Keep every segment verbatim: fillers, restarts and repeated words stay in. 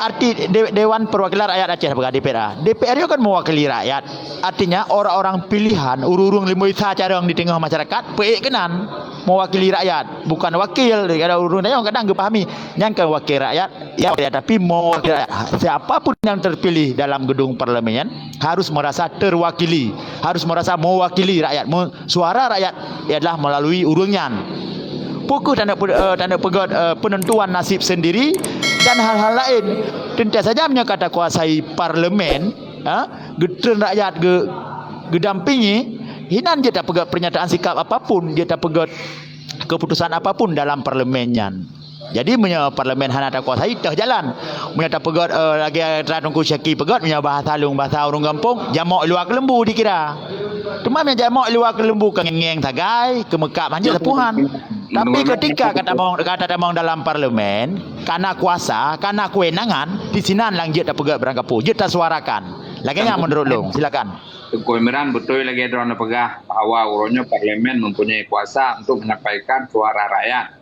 Arti de-, Dewan Perwakilan Rakyat Aceh, peugah D P R A. D P R nyoe kan mewakili rakyat. Artinya, orang-orang pilihan, ureuëng-ureuëng leumui sa carông di teungoh masyarakat, peuék keunan mewakili rakyat, bukan wakil. Kadang ureuëng tanyoe kadang geupahami, nyan kan wakil rakyat, ya, tapi mewakili rakyat. Siapa pun yang terpilih dalam gedung parlemen nyan harus merasa terwakili, harus merasa mewakili rakyat. Me-, suara rakyat adalah melalui ureuëng nyan. Peu kheueh taneuk pe-, eh, taneuk peugét, eh, penentuan nasib sendiri dan hal-hal lain. Teuntèe saja meunyoe ka takuasai parlemen, ha, geutreun rakyat ge-, geudampingi, hinan jeuet tapeugét pernyataan sikap apapun, jeuet tapeugét keputusan apapun dalam parlemen nyan. Jadi, meunyoe parlemen hana takuasai, toh jalan. Meunyoe tapeugét, eh, lagèe Teungku Syaki peugét, meunyoe bahasa lôn, bahasa ureuëng gampông, jamok luwa keuleumbu dikira. Teuma meunyoe jamok luwa keuleumbu ka ngeng-ngeng sagai, keumeukab hanjeuet sapuhan. Tapi ketika ka tamong, ka tamong dalam parlemen, kana kuasa, kana kewenangan, di sinan lam jeuet tapeugét barangkapeue, jeuet tasuarakan. Lagèe nyan menurut lôn, silakan. Teungku Imran, beutôi lagèe droeneuh peugah bahwa uroe nyoe parlemen mempunyai kuasa untuk menyampaikan suara rakyat.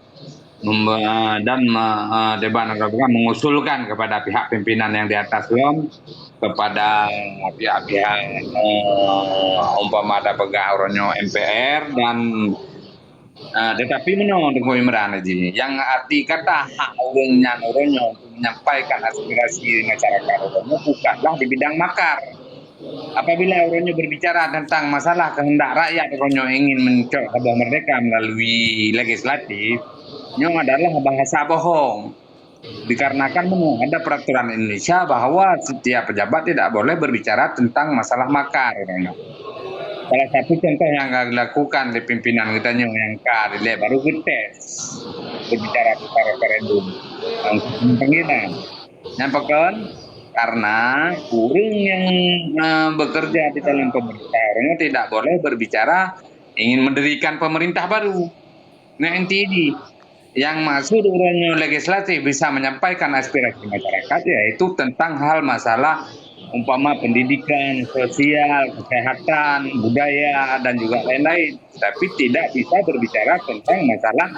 Mem-, dan me-, eh, Dewan Perwakilan mengusulkan kepada pihak pimpinan yang di atas lom, kepada pihak-pihak, eh, umpama ada peugah uroe nyoe M P R dan, eh, tetapi meunoe Teungku Imran Haji, yang arti kata hak ureuëng nyan uroe nyoe untuk menyampaikan aspirasi masyarakat uroe nyoe bukanlah di bidang makar. Apabila uroe nyoe berbicara tentang masalah kehendak rakyat, uroe nyoe ingin mencok saboh merdeka melalui legislatif, nyoe adalah bahasa bohong. Dikarenakan memang ada peraturan Indonesia bahwa setiap pejabat tidak boleh berbicara tentang masalah makar. Salah satu contoh yang ka dilakukan di pimpinan geutanyoe nyang ka dilèe baru geutes berbicara tentang referendum. Langsung panggilan. Nyan pakon? Karena ureuëng yang, eh, bekerja di dalam pemerintah, ureuëng tidak boleh berbicara ingin mendirikan pemerintah baru. Nah, inti jih, yang maksud uroe nyoe legislatif bisa menyampaikan aspirasi masyarakat, yaitu tentang hal masalah umpama pendidikan, sosial, kesehatan, budaya, dan juga lain-lain. Tapi tidak bisa berbicara tentang masalah,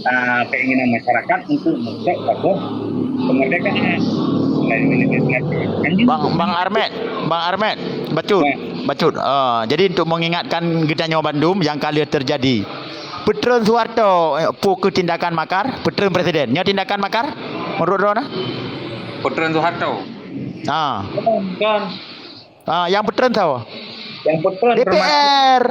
ah, keinginan masyarakat untuk membentuk satu kemerdekaan. Lain legislatif. Kan gitu? Bang, Bang Armet, Bang Armet, bacut, Ya. bacut. Ah, jadi untuk mengingatkan geutanyoe bandum yang ka lheueh terjadi. Peutreun Soeharto, eh, peu kheueh tindakan makar, peutreun presiden. Nyoe tindakan makar menurut droeneuh? Peutreun Soeharto. Ah. Bukan. Ah, yang peutreun soe? Yang peutreun D P R.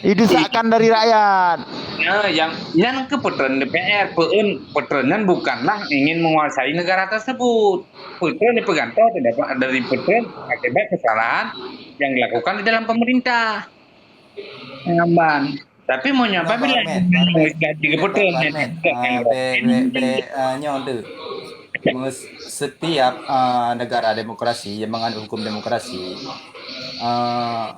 Didesakkan dari rakyat. Ya, yang, nyan keuh peutreun D P R, peuen, peutreun nyan bukanlah ingin menguasai negara tersebut. Peutreun dipeugantoe dari, dari peutreun akibat kesalahan yang dilakukan di dalam pemerintah. Ngamban. Tapi meunyoe Nah, apabila Bang Ahmed, Bang Ahmed, jadi peutreun Bang Ahmed, nyan, ah, be, be, be, ah, nyoe tu. Mes-, setiap, ah, negara demokrasi yang menganut hukum demokrasi, ah,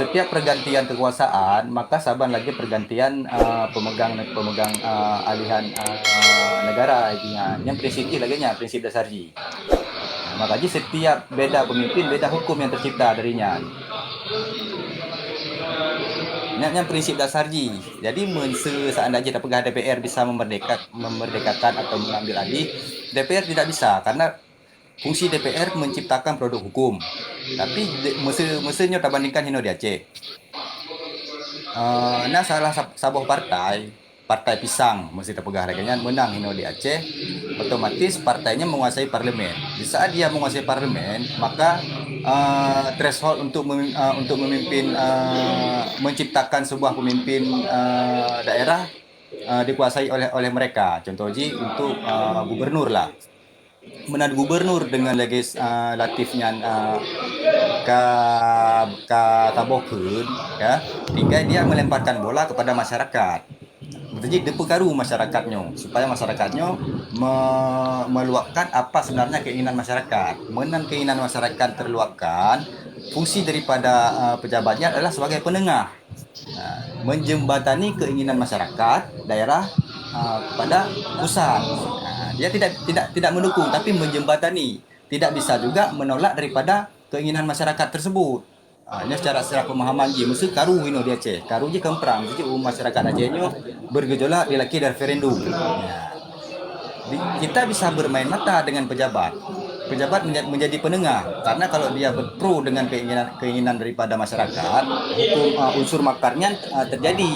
setiap pergantian kekuasaan, maka saban lagi pergantian, ah, pemegang, pemegang, ah, alihan, ah, negara intinya. Yang prinsip jih lagèe nyan, prinsip dasar jih. Maka jih setiap beda pemimpin, beda hukum yang tercipta dari nyan. Nyan, nyan prinsip dasar jih. Jadi, meunse-, seandainya tapeugah D P R bisa memerdeka-, memerdekakan atau mengambil alih, D P R tidak bisa, karena fungsi D P R menciptakan produk hukum. Tapi, de-, meunse-, meunse nyoe tabandingkan hino di Aceh. Eh, na salah sab-, saboh partai, Partai Pisang, meunse tapeugah lagèe nyan, menang hino di Aceh, otomatis partai nyan menguasai parlemen. Di saat dia menguasai parlemen, maka, eh, threshold untuk memi-, eh, untuk memimpin, eh, menciptakan sebuah pemimpin, eh, daerah, eh, dikuasai oleh, oleh mereka. Contoh jih untuk, eh, gubernur lah. Meunan gubernur dengan legis-, ah, latif nyan, ah, ka, ka taboh kheun, ya, tinggai dia melemparkan bola kepada masyarakat. Beutôi jih, dipeukaru masyarakat nyoe, supaya masyarakat nyoe me-, meluapkan apa sebenarnya keinginan masyarakat. Meunan keinginan masyarakat terluapkan, fungsi daripada, ah, pejabat nyan adalah sebagai penengah. Ha, menjembatani keinginan masyarakat daerah, ha, kepada pusat. Ha, dia tidak, tidak, tidak mendukung, tapi menjembatani. Tidak bisa juga menolak daripada keinginan masyarakat tersebut. Ha, nyoe secara, secara pemahaman jih, mesti karu inoe di Aceh. Karu jih keu prang, mesti jih masyarakat Aceh nyoe bergejolak di lakèe referendum. Ya. Di-, kita bisa bermain mata dengan pejabat. Pejabat menja-, menjadi penengah. Karena kalau dia berpro dengan keinginan, keinginan daripada masyarakat, hukum, uh, unsur makar nyan, uh, terjadi.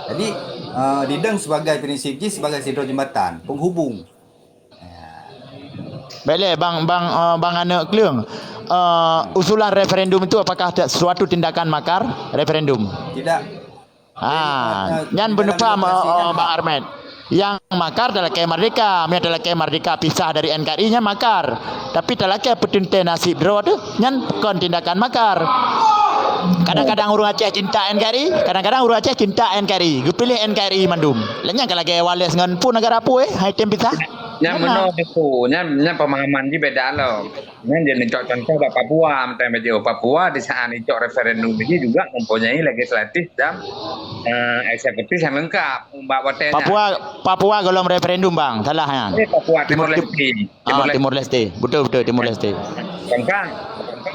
Jadi, uh, dideng sebagai prinsip jih sebagai sidroe jembatan, penghubung. Baik lé, bang bang uh, bang aneuk kleueng. Uh, usulan referendum itu apakah sesuatu tindakan makar referendum? Tidak. Ha, nyan beuneupham, uh, uh, Bang Armet. Yang makar talakée merdeka, meunyo talakée merdeka pisah dari N K R I nyan makar. Tapi talakée peuteuntée nasib droe teuh, nyan kon tindakan makar. Kadang-kadang ureuëng Aceh cinta N K R I, kadang-kadang ureuëng Aceh cinta N K R I, geupiléh N K R I mandum. Lah nyan ka lagée Wallace ngon peue negara peue, hai tem pisah. Nyan meunoe teungku, nyan nyan pemahaman jih beda lom. Nyan jadi icok contoh bak Papua, meutai bajeuh Papua di saat icok referendum ini juga mempunyai legislatif dan uh, eksekutif yang lengkap. Bak watée nyan. Papua Papua golom referendum bang, salah nyan. Eh, Papua Timor Leste. Ah, Timor Leste. Betul betul Timor Leste. Kan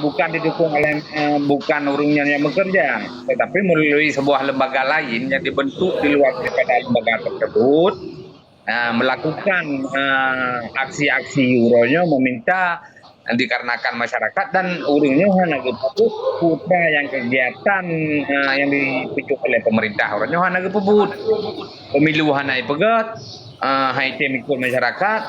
bukan didukung oleh uh, bukan urungnya yang bekerja, tetapi melalui sebuah lembaga lain yang dibentuk di luar daripada lembaga tersebut, uh, melakukan uh, aksi-aksi uronyo meminta dikarenakan masyarakat dan urungnyo hana geupeubut putra yang kegiatan uh, yang dipicu oleh pemerintah. Urungnyo hana geupeubut, pemilu hana ipeugét, uh, hai tem ikut masyarakat,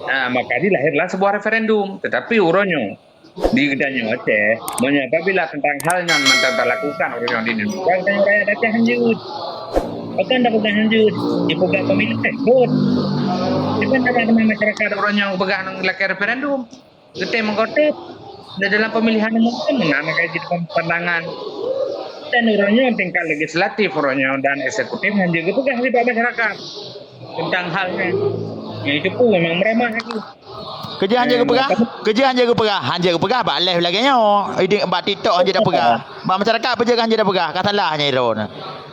uh, maka dilahirlah sebuah referendum. Tetapi urungnyo di geutanyoe Aceh, meunyoe apabila tentang hal nyan mantong talakukan urungnyo di Indonesia, geutanyoe rakyat Aceh hanjeuet. Pakon dak peugah hanjeuet? Dipeugah pemilu eh, bot. Dipeugah teman-teman masyarakat urungnyo peugah nang lakée referendum. Geutem mengkotot. Dan dalam pemilihan umum kan menang kayak gitu pandangan. Dan urungnyo tingkat legislatif urungnyo dan eksekutif hanjeuet geupeugah di masyarakat tentang hal nyan. Yang itu pun memang meramah aku. Keujeuet hanjeuet geupeugah? Keujeuet hanjeuet geupeugah? Hanjeuet geupeugah bak live lagée nyoe. Idéh bak TikTok hanjeuet dak peugah. Bak masyarakat peue jeuet hanjeuet dak peugah? Ka salah nyan droe na.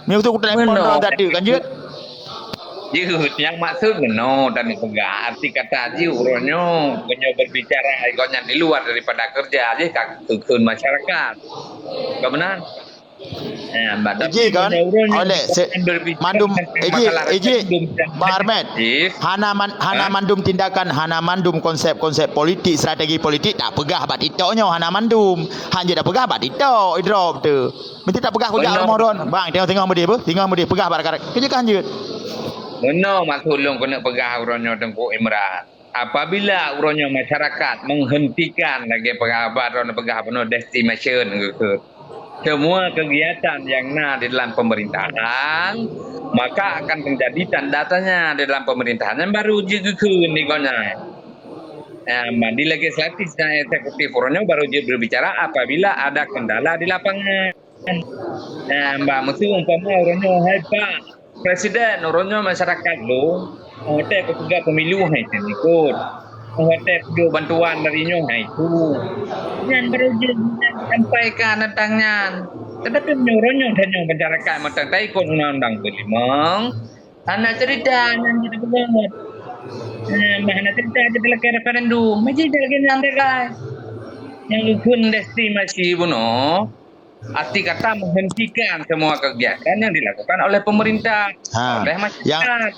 Meunyoe tu kutelepon droe tadi kan jeuet. Jeuet, yang maksud meunoe dan peugah. Arti kata jih uroe nyoe, meunyoe berbicara ikon nyan di luar daripada kerja jih ka keu masyarakat. Ka meunan? Eji kan oleh mandum eji eji Bang Armet, hana man, hana mandum tindakan, hana mandum konsep-konsep politik, strategi politik tak peugah bak TikTok nyoe, hana mandum. Hanjeuet dak peugah bak TikTok idrop tu. Mesti tak peugah peugah rumoh ron. Bang tengok tengok mudi apa? Tengok mudi peugah bak rakan. Kerja kan hanjeuet. Meunoe maksud lôn keuneuk peugah uroe nyoe Teungku Imran. Apabila uroe nyoe masyarakat menghentikan lagée peugah droe peugah bunoe destimation geukheun semua kegiatan yang na di dalam pemerintahan, maka akan terjadi tanda tanya di dalam pemerintahan yang baru jeuet geukheun di gobnyan. Di legislatif dan eksekutif uroe nyoe baru jeuet berbicara apabila ada kendala di lapangan. Nah, bak meusu umpama uroe nyoe hai bak presiden, uroe nyoe masyarakat lôn, watée kupeugah pemilu hai tem ikot. Watée kujok bantuan dari nyoe hai tu. Nyan baru jeuet sampaikan tentang nyan. Tetapi meunyoe uroe nyoe tanyoe masyarakat mantong taikot undang-undang peulimong, hana cerita nyan kita peugah. Nah, hana cerita kita lakée referendum. Maji dak lagée nyan deh guys. Yang ukun destimasi bunoe Arti kata menghentikan semua kegiatan yang dilakukan oleh pemerintah, ha, oleh masyarakat.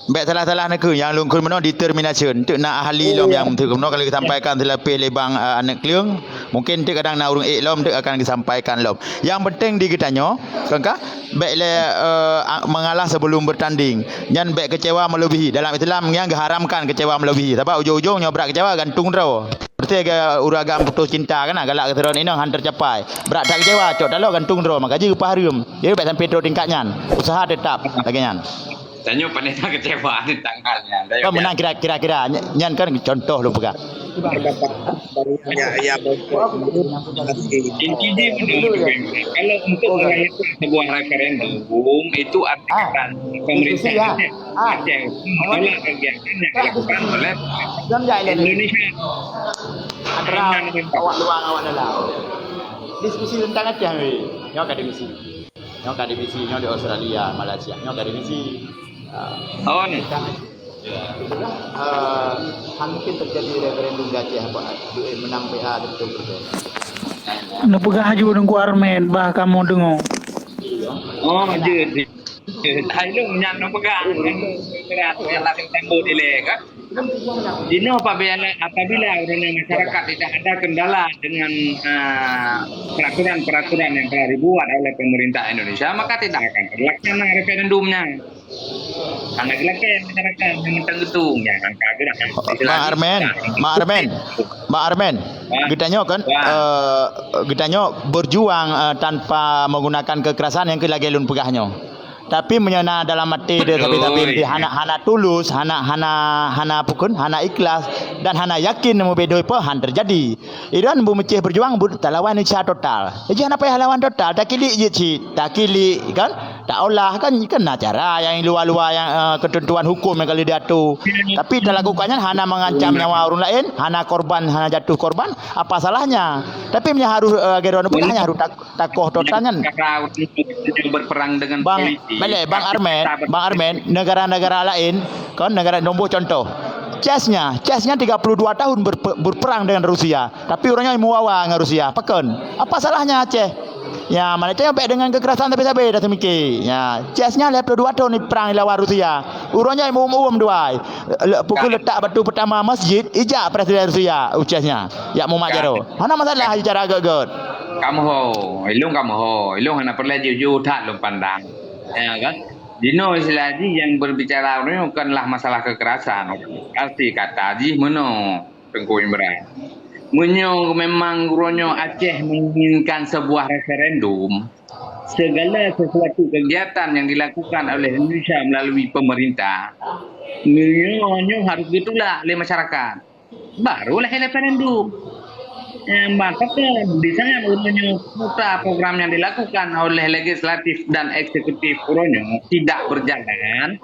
Bèk salah-salah neukheun nyang lôn kheun meunoe determination. Teuk na ahli lom nyang teuk meunoe ka lheueh sampaikan silapeh lé bang uh, aneuk kleueng. Mungkin teuk kadang na ureueng ék lom teuk akan geusampaikan lom. Nyang penting di geutanyoe, kengka bèk lé uh, mengalah sebelum bertanding. Nyan bèk kecewa melebihi. Dalam Islam nyan geuharamkan kecewa melebihi. Sabab ujong-ujong nyoe brat kecewa gantung droe. Beutôi ke ureueng agam putus cinta kan galak keu sidroe inong han tercapai. Brat that kecewa cok taloe gantung droe maka jih geupahareuem. Jadi bèk sampai trok tingkat nyan. Usaha tetap lagèe nyan. Tanyoe pandai kecewa tentang hal nyan. Kan menang kira-kira nyan kan contoh lôn peugah. Intinya kalau untuk melahirkan sebuah referendum itu artinya pemerintah Aceh menolak kegiatan yang dilakukan oleh Indonesia. Antara awak luar awak dalam. Diskusi tentang Aceh weh. Nyoe akademisi. Nyoe akademisi, nyoe di Australia, Malaysia. Nyoe akademisi. Oh ni. Uh, mungkin terjadi referendum di Aceh apa duit menang P A betul betul. Neupeugah aju Teungku Armet bah kamoe deungoe. Oh, jeuet. Hai lôn nyan nyoe peugah, nyan berat, nyan lah teuntang bot ilée kan. Jinoe apabila, apabila ureuëng masyarakat tidak ada kendala dengan, ah, peraturan-peraturan yang telah dibuat oleh pemerintah Indonesia, maka tidak akan terlaksana referendumnya. Hana geulakée masyarakat nyang mantong geutung, nyang angka geurah. Bang Armen, Bang Armen, Bang Armen, geutanyoe kan, eh, geutanyoe berjuang, eh, tanpa menggunakan kekerasan nyang keu lagée lôn peugah nyoe. Tapi meunyoe na dalam até dia, tapi, tapi hana, hana tulus, hana, hana, hana pukon, hana ikhlas, dan hana yakin meubeudôh peue, han terjadi. Iran beumeucéh berjuang, buet talawan Indonesia total. Jadi hana payah lawan total, takilik je cit, takilik kan, taolah kan, kan na cara yang luar-luar yang, eh, ketentuan hukum yang kalau diatur. Tapi talakukan nyan hana mengancam nyawa orang lain, hana korban, hana jatuh korban, apa salahnya? Tapi meunyoe harus, eh, lagée droeneuh peugah nyan harus tak-, takoh total nyan. Berperang dengan Bang, polisi. Beleh, Bang Armen, Bang Armen, negara-negara lain, kan negara nombor contoh. Chechnya, Chechnya tiga puluh dua tahun berpe-, berperang dengan Rusia. Tapi ureuëng nyoe meuwawa ngon Rusia. Pakon? Apa salahnya Aceh? Ya, Malaysia bèk dengan kekerasan sabe-sabe dah seumiké. Ya, Chechnya lhèe ploh dua thôn perang lawan Rusia. Ureuëng nyoe meu-uem dua. Le-, pukul letak batu pertama masjid, ijak presiden Rusia u Chechnya. Yak mumat jaroe. Hana masalah cara göt-göt. Kamoe ho, ilong kamoe ho, ilong hana peureulèe jiôh-jiôh that lôn pandang. Ya kan? Dinoe istilah jih yang berbicara ureuëng nyoe bukanlah masalah kekerasan. Arti kata jih meunoe. Teungku Imran. Meunyoe memang uroe nyoe Aceh menginginkan sebuah referendum, segala sesuatu kegiatan yang dilakukan oleh Indonesia melalui pemerintah, meunyoe nyoe harus ditulak oleh masyarakat. Barulah referendum. Eh, maka di saat uroe nyoe putra program yang dilakukan oleh legislatif dan eksekutif uroe nyoe tidak berjalan,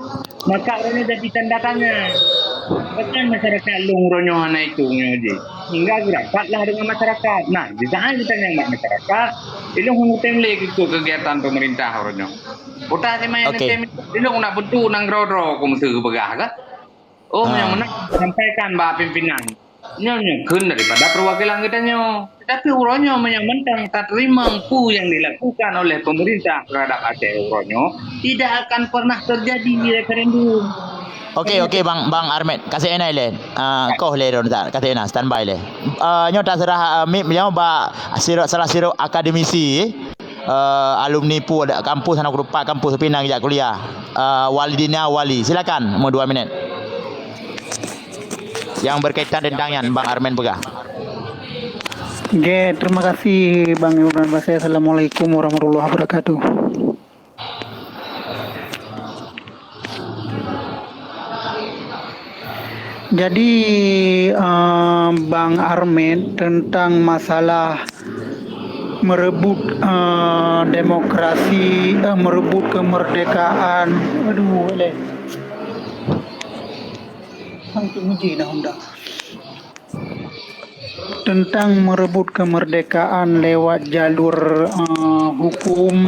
maka uroe nyoe jadi tanda tanya. Pakon masyarakat lôn uroe nyoe hana itu nyoe jih. Hingga geurapatlah dengan masyarakat. Nah, di saat kita nyan bak masyarakat, ilong hana tem lé ikut kegiatan pemerintah uroe nyoe. Kota Simai Okey. Tem, ilong nak beutôi nang droe-droe ku meusu geupeugah ke? Oh, yang mana sampaikan bak pimpinan. Nyoe nyoe kheun daripada perwakilan geutanyoe. Tetapi uroe nyoe meunyoe mantong tateurimong peue nyang dilakukan oleh pemerintah terhadap Aceh uroe nyoe, tidak akan pernah terjadi referendum. Okey, okey, Bang, Bang Armet. Kasih enai lé. Ah, koh lé, Ron, kasih enai, standby lé. Ah, nyoe taserah, ah, mic nyoe bak siro-, salah siro akademisi, eh, alumni pu ada kampus, anak rupa kampus, tapi nang jak kuliah. Eh, Walidina Wali. Silakan, umur dua minit. Yang berkaitan tentang yang Bang Armen peugah. Oke, terima kasih Bang Imran Basir. Assalamualaikum warahmatullahi wabarakatuh. Jadi, eh, Bang Armen, tentang masalah merebut, eh, demokrasi, eh, merebut kemerdekaan. Aduh, leh. Hang tu uji dah undang. Tentang merebut kemerdekaan lewat jalur, eh, hukum,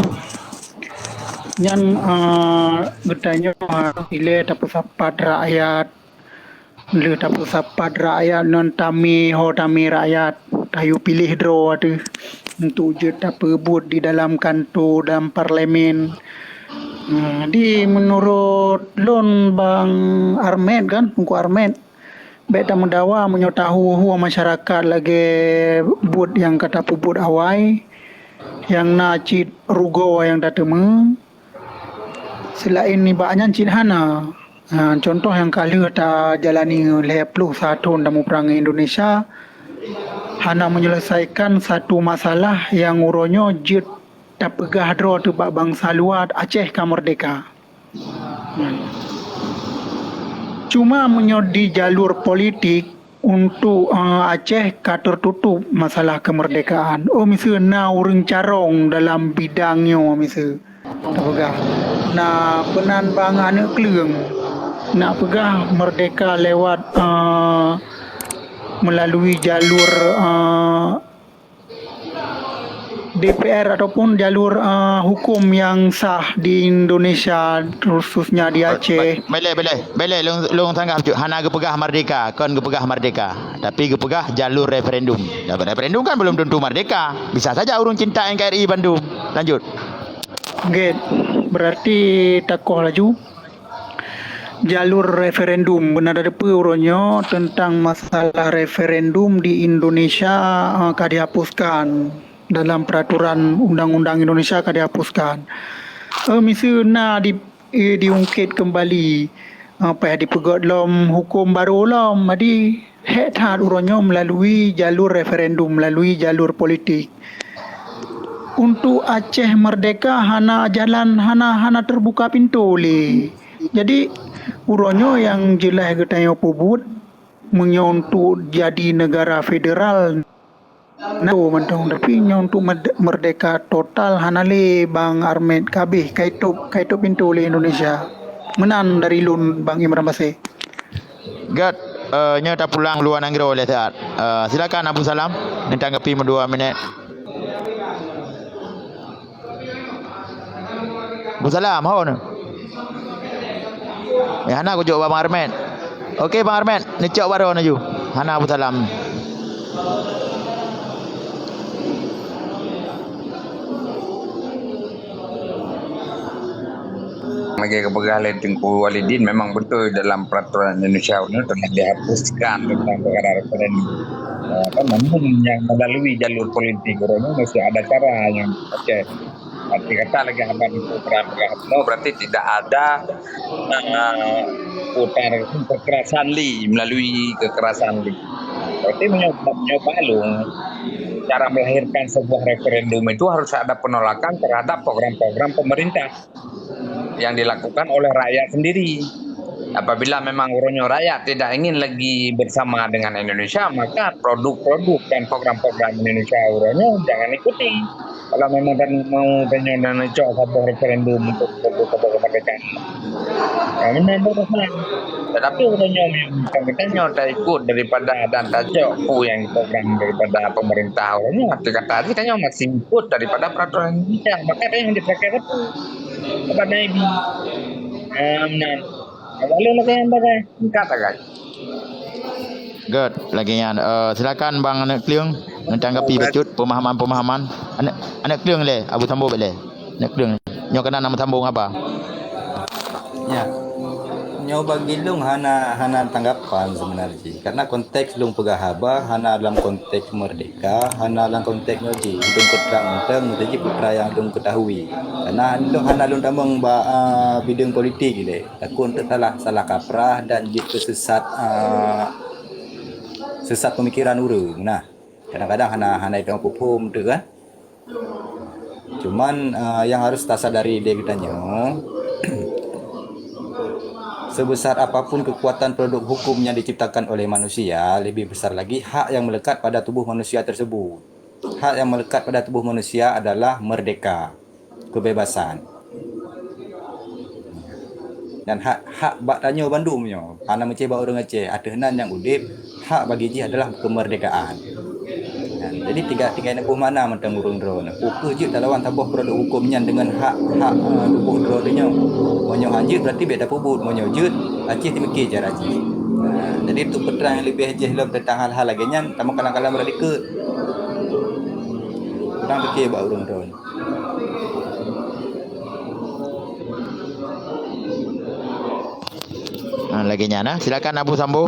nyan, eh, geutanyoe harus ilée tapeusapat rakyat. Lheueh tapeusapat rakyat ngon tamé ho tamé rakyat, tayue piléh droe ateueh untuk jeuet tapeubuet di dalam kanto dan parlemen. Nah, di menurut lôn Bang Armet kan, Teungku Armet, bèk tameudawa meunyoe tahu-hu masyarakat lagèe buet nyang ka tapeubuet awai, nyang na cit rugoe nyang tateumé. Seulaén nibak nyan cit hana. Ha, contoh nyang ka lheueh tajalani lhèe ploh sa thôn tamuprang ngon Indonesia, hana menyelesaikan satu masalah nyang uroe nyoe jeuet tapeugah droe teuh bak bansa luwa Aceh ka meurdeka. Cuma meunyoe di jalur politik, untuk, eh, Aceh ka tertutup masalah kemerdekaan. Oh, miseue na ureueng carông dalam bidang nyoe, miseue. Tapeugah. Na peunan bang aneuk kleueng. Nak peugah merdeka lewat, eh, melalui jalur, eh, D P R ataupun jalur, eh, hukum yang sah di Indonesia, khususnya di Aceh. Beleh, beleh, beleh, lôn, lôn sanggah bacut. Hana geupeugah merdeka, kon geupeugah merdeka. Tapi geupeugah jalur referendum. Jalur referendum kan belum tentu merdeka. Bisa saja ureueng cinta N K R I bandum. Lanjut. Nggih. Berarti takoh laju jalur referendum. Beuna tateupeue uroe nyoe teuntang masalah referendum di Indonesia, eh, ka dihapuskan dalam peraturan undang-undang Indonesia ka dihapuskan. Eh, miseue na di, eh, diungkit kembali, eh, payah dipeugét lom huköm barô lom. Jadi, hék that uroe nyoe melalui jalur referendum, melalui jalur politik. Untuk Aceh merdeka hana jalan, hana, hana terbuka pintu lé. Jadi, uroe nyoe nyang jeulaih geutanyoe peubuet, meunyoe untuk jadi negara federal, na mantong. Tapi nyoe untuk merde-, merdeka total hana lé, Bang Armet, ka abéh, ka itôp, ka itôp pintu lé Indonesia. Meunan dari lôn, Bang Imran Baséh. Gét, eh, nyoe tapulang luwa nanggroe lé siat. Eh, silakan Abu Salam, neutanggapi meudua minèt. Abu Salam, ho nyoe? Eh, hana kujok bak Bang Armet. Oke, Bang Armet, neucok baroe laju. Hana Abu Salam. Lagèe geupeugah lé Teungku Walidin, memang beutôi dalam peraturan Indonesia nyoe telah dihapuskan tentang perkara referendum. Eh, apa, namun yang melalui jalur politik uroe nyoe masih ada cara nyang, oke. Arti kata lagèe haba Teungku peugah, berarti tidak ada, eh, putar kekerasan lé, melalui kekerasan lé. Berarti meunyoe, meunyoe balong, cara melahirkan sebuah referendum itu harus ada penolakan terhadap program-program pemerintah yang dilakukan oleh rakyat sendiri. Apabila memang uroe nyoe rakyat tidak ingin lagi bersama dengan Indonesia, maka produk-produk dan program-program Indonesia uroe nyoe jangan ikuti. Kalau memang tan-, mau tanyoe dan cok saboh referendum untuk, untuk saboh kemerdekaan. Ya, memang bagus lah. Tetapi uroe nyoe, bukan kita nyoe taikut daripada dan tacok peue nyang program daripada pemerintah uroe nyoe, arti kata jih tanyoe masih ikut daripada peraturan Indonesia. Maka tanyoe dipakai beutôi. Apa Navy? Ah, meunan. Lalu lagèe nyan bagai, singkat sagai. Gét, lagèe nyan. Eh, silakan Bang Aneuk Kleueng, neutanggapi bacut pemahaman-pemahaman. Aneuk, Aneuk Kleueng lé, Abu Sambo bèk lé. Aneuk Kleueng. Nyoe keunan na meusambông haba. Ya. Nyoe bagi lôn hana, hana tanggapan seubeuna jih. Karena konteks lôn peugah haba hana dalam konteks merdeka, hana dalam konteks nyoe jih. Lôn peutrang mantong, meusti jih peutrang nyang lôn ketahui. Karena lôn hana lôn tamong bak, ah, bidang politik lé. Takot teusalah, salah kaprah dan jeuet keu sesat, ah, sesat pemikiran ureueng. Nah, kadang-kadang hana, hana ipeuphom tu kan. Cuman, ah, yang harus tasadari di geutanyoe, sebesar apapun kekuatan produk hukum yang diciptakan oleh manusia, lebih besar lagi hak yang melekat pada tubuh manusia tersebut. Hak yang melekat pada tubuh manusia adalah merdeka, kebebasan. Dan hak, hak bak tanyoe bandum nyoe, hana meucéh bak ureuëng Aceh, ateueh nan nyang udeb, hak bagi jih adalah kemerdekaan. Nah, jadi tiga, tiga neubeuh makna mantong ureuëng droe nyoe. Peu kheueh jeuet talawan saboh produk hukum nyan deungon hak, hak, eh, tuboh droe nyoe. Meunyoe han jeuet, berarti bèk tapeubuet. Meunyoe jeuet, Aceh teumike cara jih. Nah, jadi untuk peutrang nyang leubeh jih lom teuntang hal-hal lagèe nyan, tamong kalam-kalam uroe likot. Kurang pike bak ureuëng droe. Ha, lagèe nyan, nah. Silakan Abu Sambo.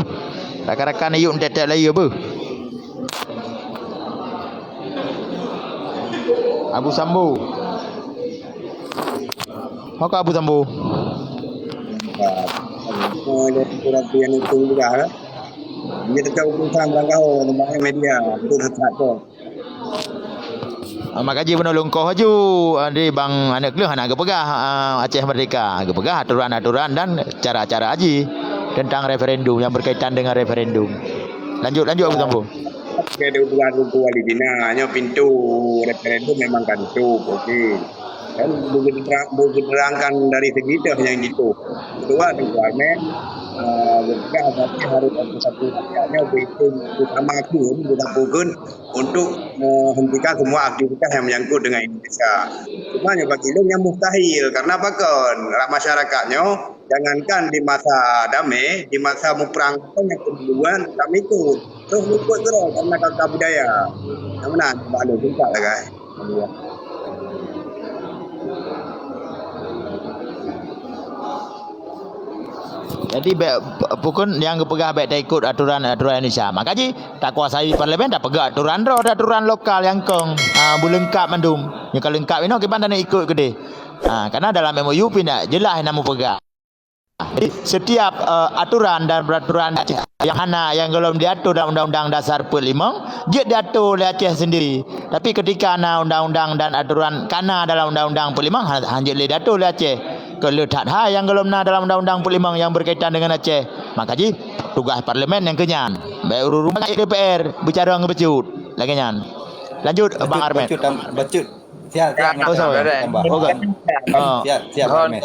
Rakan-rakan yuk tép-tép laju, Abu. Abu Sambo. Ho ka Abu Sambo? Ini tetap urusan belakang, media, itu tetap tu. Ah, maka jih bunoe lungkoh laju, ah, di Bang Aneuk Kleueng hana geupeugah, ah, Aceh Merdeka. Geupeugah aturan-aturan dan cara-cara jih tentang referendum yang berkaitan dengan referendum. Lanjut, lanjut, Abu Sambo. Oke, dia bukan hukum wali bina. Hanya pintu referendum memang kan tutup. Oke. Kan begitu terang, begitu terangkan dari segi tu yang gitu. Kedua, requirement, eh, geupeugah berarti harus ada satu rakyatnya begitu utama pun, guna pukul untuk menghentikan semua aktivitas yang menyangkut dengan Indonesia. Cuma nyoe bagi lôn nyan mustahil, karena apa kon? Rak masyarakat nyoe, jangankan di masa damai, di masa muprang pun yang kemudian kami tu terus luput terus karena kata budaya. Yang mana? Bak lôn, singkat lah, guys. Jadi bèk p-, pukon nyang geupeugah bèk taikot aturan-aturan Indonesia. Maka jih takuasai parlemen, tapeugah aturan droe, aturan lokal nyang kong, ah, beuleungkap mandum. Nyang ka leungkap inoe kiban taneuk ikot keudeh. Ah, karena dalam M O U pih na jeulaih na meupeugah. Jadi setiap, eh, aturan dan peraturan yang hana, yang golom diatur dalam Undang-Undang Dasar empat lima, jeuet diatur lé Aceh sendiri. Tapi ketika na undang-undang dan aturan kana dalam Undang-Undang empat lima, ha-, hanjeuet lé diatur lé Aceh. Keu le that hai nyang golom na dalam Undang-Undang empat lima nyang berkaitan dengan Aceh. Maka jih tugas parlemen nyang keu nyan. Bèk ureueng-ureueng D P R bicara ngon bacut. Lagèe nyan. Lanjut, Bang Armet. Bacut, tam-, bacut. Siap, siap, Armet. Oh, sorry. Tambah. Oh, kan. Ah. Siap, siap, Armet.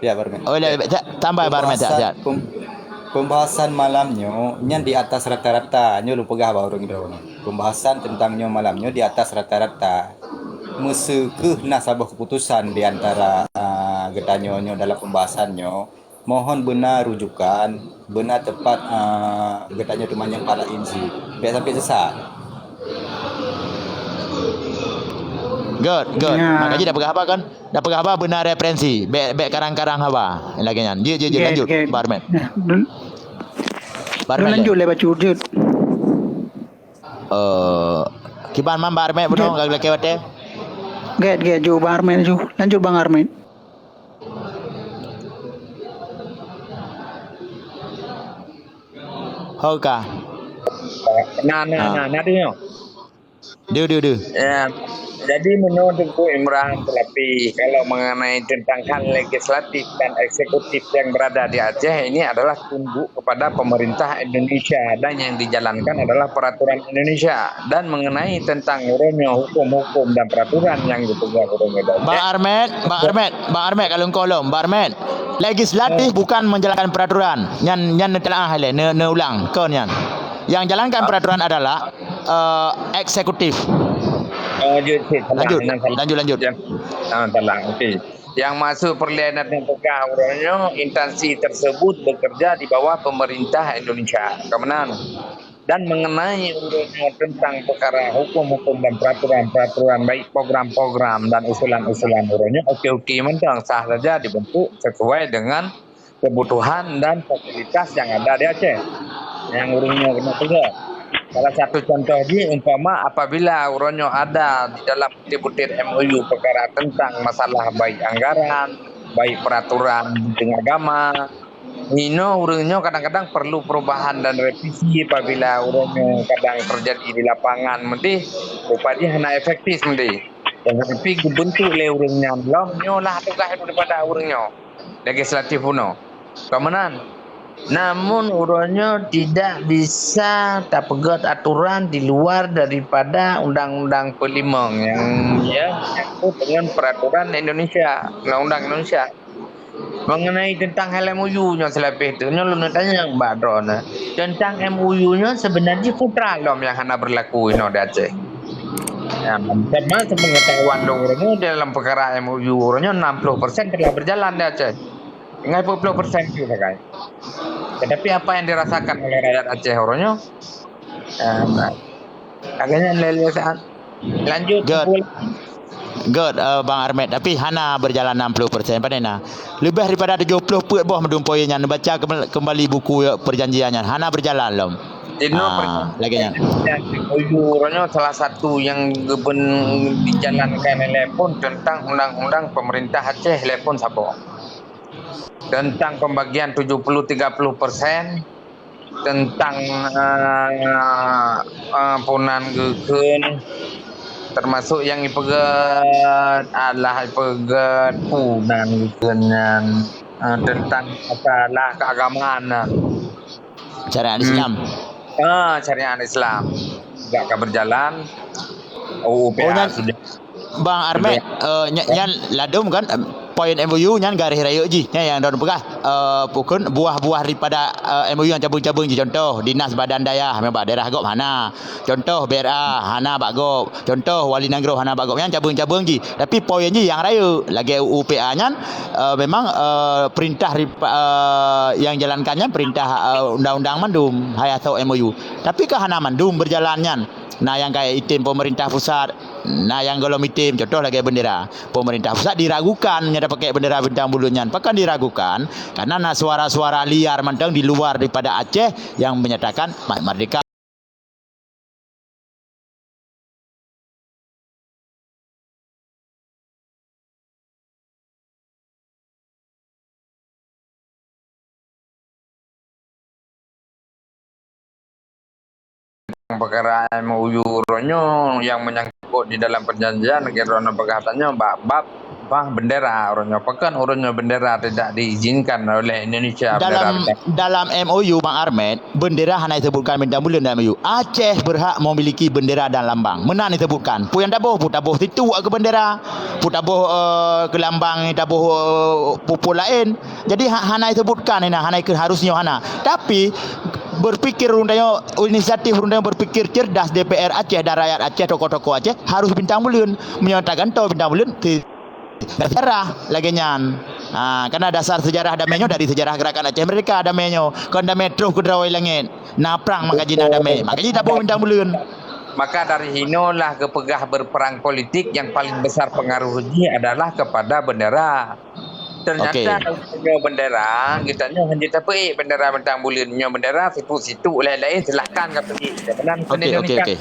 Siap, Armet. Oh, siap. Tambah, Bang Armet, siap, siap. Pembahasan, pem-, pembahasan malam nyoe nyan di atas rata-rata. Nyoe lôn peugah bak ureueng droe. Pembahasan tentang nyoe malam nyoe di atas rata-rata. Meuseu kheueh na saboh keputusan di antara, ah, geutanyoe nyoe dalam pembahasan nyoe, mohon beuna rujukan, beuna teupat, ah, geutanyoe teumanyong para insi. Bèk sampai sesat. Good, good. Ya. Maka jih dak peugah haba kan? Dak peugah haba beuna referensi. Bèk, bèk karang-karang haba. Lagèe nyan. Jeuet, jeuet, jeuet. Lanjut, Bang Armet. Nah, dul-, Bang Armet, lanjut lé bacut, jeuet. Eh, kiban man Bang Armet bunoe ka geulakèe watèe? Gèt, gèt, ju Bang Armet ju. Lanjut Bang Armet. Ho ka. Na, na, na, na deungö. Deuh, deuh, deuh. Ya, jadi menurut Teungku Imran Selapi, kalau mengenai tentang hal legislatif dan eksekutif yang berada di Aceh, ini adalah tunduk kepada pemerintah Indonesia dan yang dijalankan adalah peraturan Indonesia. Dan mengenai tentang uroe nyoe hukum-hukum dan peraturan yang dipeugah uroe nyoe, Bang Armet, Bang Armet, Bang Armet, kalau engkau lom, Bang Armet. Legislatif bukan menjalankan peraturan. Nyan, nyan neutelaah lé, ne-, neulang, kon nyan. Yang jalankan peraturan adalah, eh, eksekutif. Oh, jeuet, jeuet, salah. Lanjut, lanjut, lanjut. Ah, salah. Okey. Yang maksud perlindungan peugah uroe nyoe, instansi tersebut bekerja di bawah pemerintah Indonesia. Kemenang. Dan mengenai uroe nyoe tentang perkara hukum-hukum dan peraturan-peraturan, baik program-program dan usulan-usulan uroe nyoe, oke-oke mantong, sah saja dibentuk sesuai dengan kebutuhan dan fasilitas yang ada di Aceh. Yang uroe nyoe keuneuk peugah. Salah satu contoh jih, umpama apabila uroe nyoe ada di dalam butir-butir M O U perkara tentang masalah baik anggaran, baik peraturan bidang agama, inoe uroe nyoe kadang-kadang perlu perubahan dan revisi apabila uroe nyoe kadang terjadi di lapangan meudeh, rupa jih hana efektif meudeh. Dan tapi geubentuk lé uroe nyan lom nyoe lah tugaih daripada uroe nyoe. Legislatif bunoe. Ka meunan. Namun uroe nyoe tidak bisa tapeugöt aturan di luar daripada undang-undang peulimong nyang, ya, menyangkut dengan peraturan Indonesia, undang-undang Indonesia. Mengenai tentang hal M O U nyoe, seulabeh tu nyoe lôn tanyong bak droeneuh. Tentang M O U nyoe sebenarnya putra lom nyang hana berlaku inoe di Aceh. Ya, sama sepengetahuan lôn, uroe nyoe dalam perkara M O U uroe nyoe enam puluh persen telah berjalan di Aceh. Tinggai dua puluh persen tu sagai. Tetapi apa yang dirasakan oleh rakyat Aceh uroe nyoe? Ah, agaknya lé-lé saat. Lanjut. Good. Good, eh, Bang Armet. Tapi hana berjalan enam puluh persen. Padahai na. Lebih daripada tujuh puluh peuet boh meudum poin nyan. Baca kembali buku perjanjian nyan. Hana berjalan lom. Inoe lagèe nyan. Uroe nyoe salah satu yang geuben dijalankan lé pun tentang undang-undang pemerintah Aceh lé pun saboh. Tentang pembagian tujuh puluh tiga puluh persen, tentang, eh, eh, punan geukheun, termasuk yang ipeugöt, alah ipeugöt punan geukheun nyan, eh, tentang masalah keagamaan nyan. Syariat Islam. Ah, syariat Islam. Gak ka berjalan. U U P A nyan sudah. Bang Armet, eh, nya-, nyan ladôm kan, eh, poin M O U nyan garéh rayeuk jih, nyan nyang droen peugah, eh, pukon buah-buah daripada, eh, M O U nyang cabeueng-cabeueng jih, contoh, dinas badan dayah, memang bak daerah gob hana. Contoh, B R A hana bak gob. Contoh, wali nanggroe hana bak gob. Nyan cabeueng-cabeueng jih. Tapi poin jih nyang rayeuk, lagèe U U P A nyan, eh, memang, eh, perintah ripa-, eh, nyang jalankan nyan perintah, eh, undang-undang mandum, hai asoe M O U. Tapi kan hana mandum berjalan nyan. Na nyang kaya item pemerintah pusat, Na nyang gohlom item, contoh lagèe bendera. Pemerintah pusat diragukan meunyoe tapakèk bendera bintang buleuen nyan. Pakon diragukan? Karena na suara-suara liar mantong di luar daripada Aceh yang menyatakan ma-, merdeka. Peukara M O U uroe nyoe nyang meunyangkot di dalam perjanjian, kira droeneuh peugah tanyoe bak bab bah bendera uroe nyoe. Pakon uroe nyoe bendera tidak diizinkan oleh Indonesia, bendera Dalam, bintang? Dalam M O U, Bang Armet, bendera hana disebutkan bintang buleuen dalam M O U. Aceh berhak memiliki bendera dan lambang. Meunan disebutkan. Peue nyang taboh, peue taboh situk keu bendera, peue taboh, eh, keu lambang, taboh, eh, peue-peue laén. Jadi, ha-, hana disebutkan inan, hana ikeu harus nyoe hana. Tapi, berpikir ureueng tanyoe, inisiatif ureueng tanyoe berpikir cerdas, D P R Aceh dan rakyat Aceh, tokoh-tokoh Aceh harus bintang buleuen. Meunyoe tagantoe bintang buleuen, ti-, sejarah lagèe nyan. Ha, karena dasar sejarah damé nyoe dari sejarah Gerakan Aceh Merdeka damé nyoe. Kon damé troh keudroe langèt. Na prang maka jih na damé. Maka jih taboh bintang buleuen. Maka dari hinoe lah geupeugah berperang politik yang paling besar pengaruh jih adalah kepada bendera. Ternyata Okey. Nyoe bendera, geutanyoe hana tapeuék bendera bintang buleuen. Nyoe bendera situk-situk laén-laén, silahkan ka peuék. Meunan Okey, okey, Indonesia. Okey.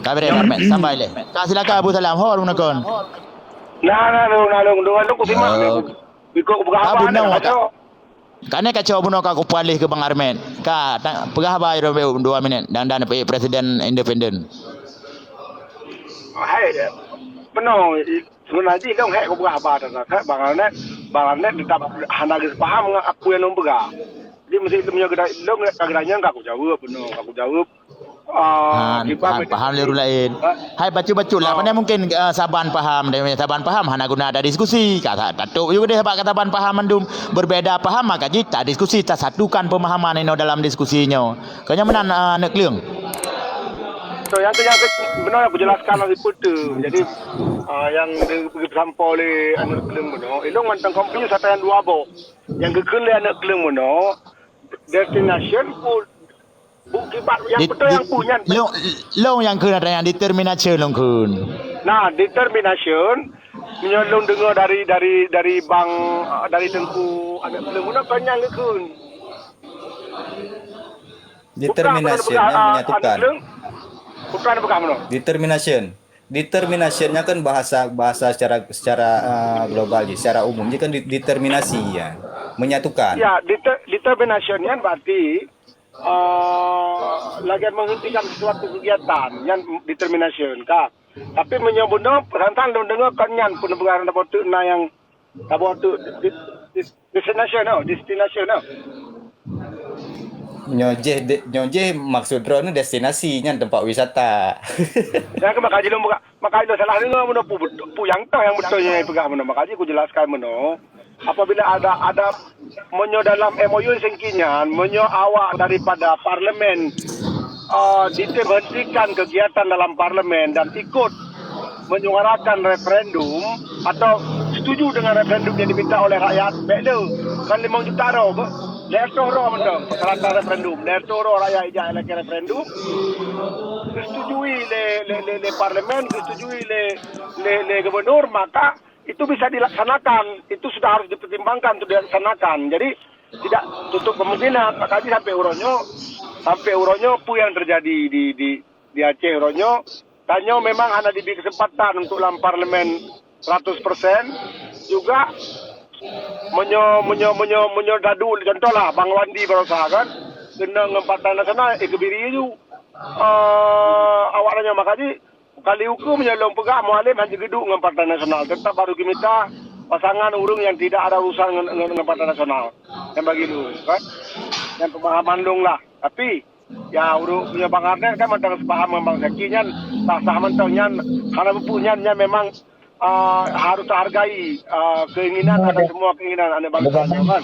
Ka bri Armet, sampai lé. Ka silakan Abu Salam, ho, Abu Nakon. Nah, nah, nah, nah, nah, nah, nah, ku simak, Oh. Ikut peugah Abu haba, Nakon, nah, Kak. Kacau. Kane kacau bunoe ka kupaléh keu Bang Armet. Ka, ta-, peugah haba dua, dua minit dan, dan peuék presiden independen. Hai, bunoe, i-, sebenar jih lôn hék kupeugah haba teuka. Bang Armet, Bang Armet teutap hana geupaham ngon peue nyang lôn peugah. Jadi meusti meunyoe geuda-, lôn ka geutanyoe ka kujaweueb bunoe, ka kujaweueb. Ah, Ha, kiban paham, paham lé ureueng laén. Ha? Hai, bacut-bacut lah. Ah. Mana mungkin, ah, saban paham, deh, saban paham hana guna ada diskusi. Ka ta-, tatôp ju deh, sabab ka saban paham mandum berbeda paham, maka jih tadiskusi, tasatukan pemahaman inoe dalam diskusi nyoe. Keu nyan meunan, ah, aneuk kleueng. So, nyang keu, nyang keu, bunoe nyang kujelaskan lagèe peue teuh. Jadi, ah, nyang di-, geusampoe lé aneuk kleueng bunoe, ilôn mantong confuse ata nyang dua boh. Nyang geukheun lé aneuk kleueng bunoe, destination pun Bukti bak nyang Di-, beutôi di-, nyang peue nyan. Lôn, lôn nyang kheun ata nyan determination lôn kheun. Nah, determination, meunyoe lôn deungoe dari, dari, dari bang, dari Teungku Aneuk Kleueng, meunan kon nyan geukheun. Determination nyan menyatukan. Bukan, bukan, bukan, bukan, bukan. Determination. Determination nyan kan bahasa, bahasa secara, secara, eh, global jih, secara umum jih kan de-, determinasi ya. Menyatukan. Ya, deter-, determination nyan berarti, eh, lagèe menghentikan sesuatu kegiatan, nyan determination ka. Tapi meunyoe bunoe, peurasaan lôn deungoe kon nyan peuneubeugaran saboh teuk na nyang Saboh tu di-, di-, destination tu, destination tu. Nyoe jih de-, nyoe jih maksud droeneuh destinasi nyan tempat wisata. Nyang keu maka jih lôn buka, maka jih lôn salah deungoe meunoe pu-, pu nyang toh nyang beutôi nyang peugah meunoe. Maka jih kujelaskan meunoe. Apabila ada, ada meunyoe dalam M O U sengki nyan, meunyoe awak daripada parlemen, eh, diberhentikan kegiatan dalam parlemen dan ikut menyuarakan referendum atau setuju dengan referendum yang diminta oleh rakyat, bèk le, kan limong juta droe, beuh, lhèe reutôh droe mantong persyaratan referendum, lhèe reutôh droe rakyat ijak lakèe referendum, disetujui lé, lé, lé, lé parlemen, disetujui lé, lé, lé gubernur, maka itu bisa dilaksanakan, itu sudah harus dipertimbangkan untuk dilaksanakan. Jadi, tidak tutup kemungkinan, maka jih sampai uroe nyoe, sampai uroe nyoe, peue nyang terjadi di, di, di Aceh uroe nyoe, tanyoe memang hana dibri kesempatan untuk lam parlemen seratus persen. Juga meunyoe, meunyoe, meunyoe, meunyoe tadu, contohlah Bang Wandi barosa kan, keunong ngon Partai Nasional, eh, keubiri ju, eh, awak nyan. Maka jih, kali ukeue meunyoe lôn peugah, Mualem hana geuduek ngon Partai Nasional, teutap baru geumita pasangan ureueng nyang tidak ada urusan ngon, ngon, ngon Partai Nasional. Nyang bagi lôn, kan? Nyang pemahaman lôn lah. Tapi, ya, ureueng meunyoe Bang Arnet kan mantong seupaham ngon Bang Zaki nyan, sah-sah mantong nyan, hana peue nyan, nyan memang, ah, harus tahargai, ah, keinginan, ada semua keinginan aneuk bangsa nyoe kan.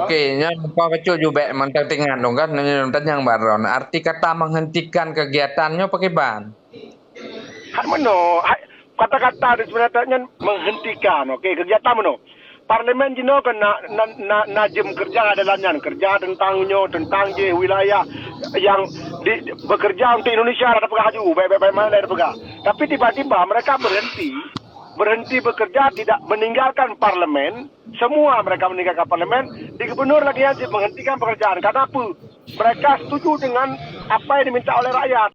Okey, nyan muka bacut ju bèk mantong teuingat lôn kan, nyoe tanyong baron. Arti kata menghentikan kegiatan nyoe pakriban? Hai meunoe, hai, kata-kata di sebenarnya nyan menghentikan, okey, kegiatan meunoe. Parlemen jinoe kan na, na, na, na jeuem keureuja dalam nyan, keureuja teuntang nyoe, teuntang jih wilayah nyang di, bekerja untuk Indonesia, dah peugah laju, baik-baik, baik mana dah peugah. Tapi tiba-tiba mereka berhenti, berhenti bekerja, tidak meninggalkan parlemen, semua mereka meninggalkan parlemen, di gubernur lagi yang menghentikan pekerjaan. Karena apa? Mereka setuju dengan apa yang diminta oleh rakyat.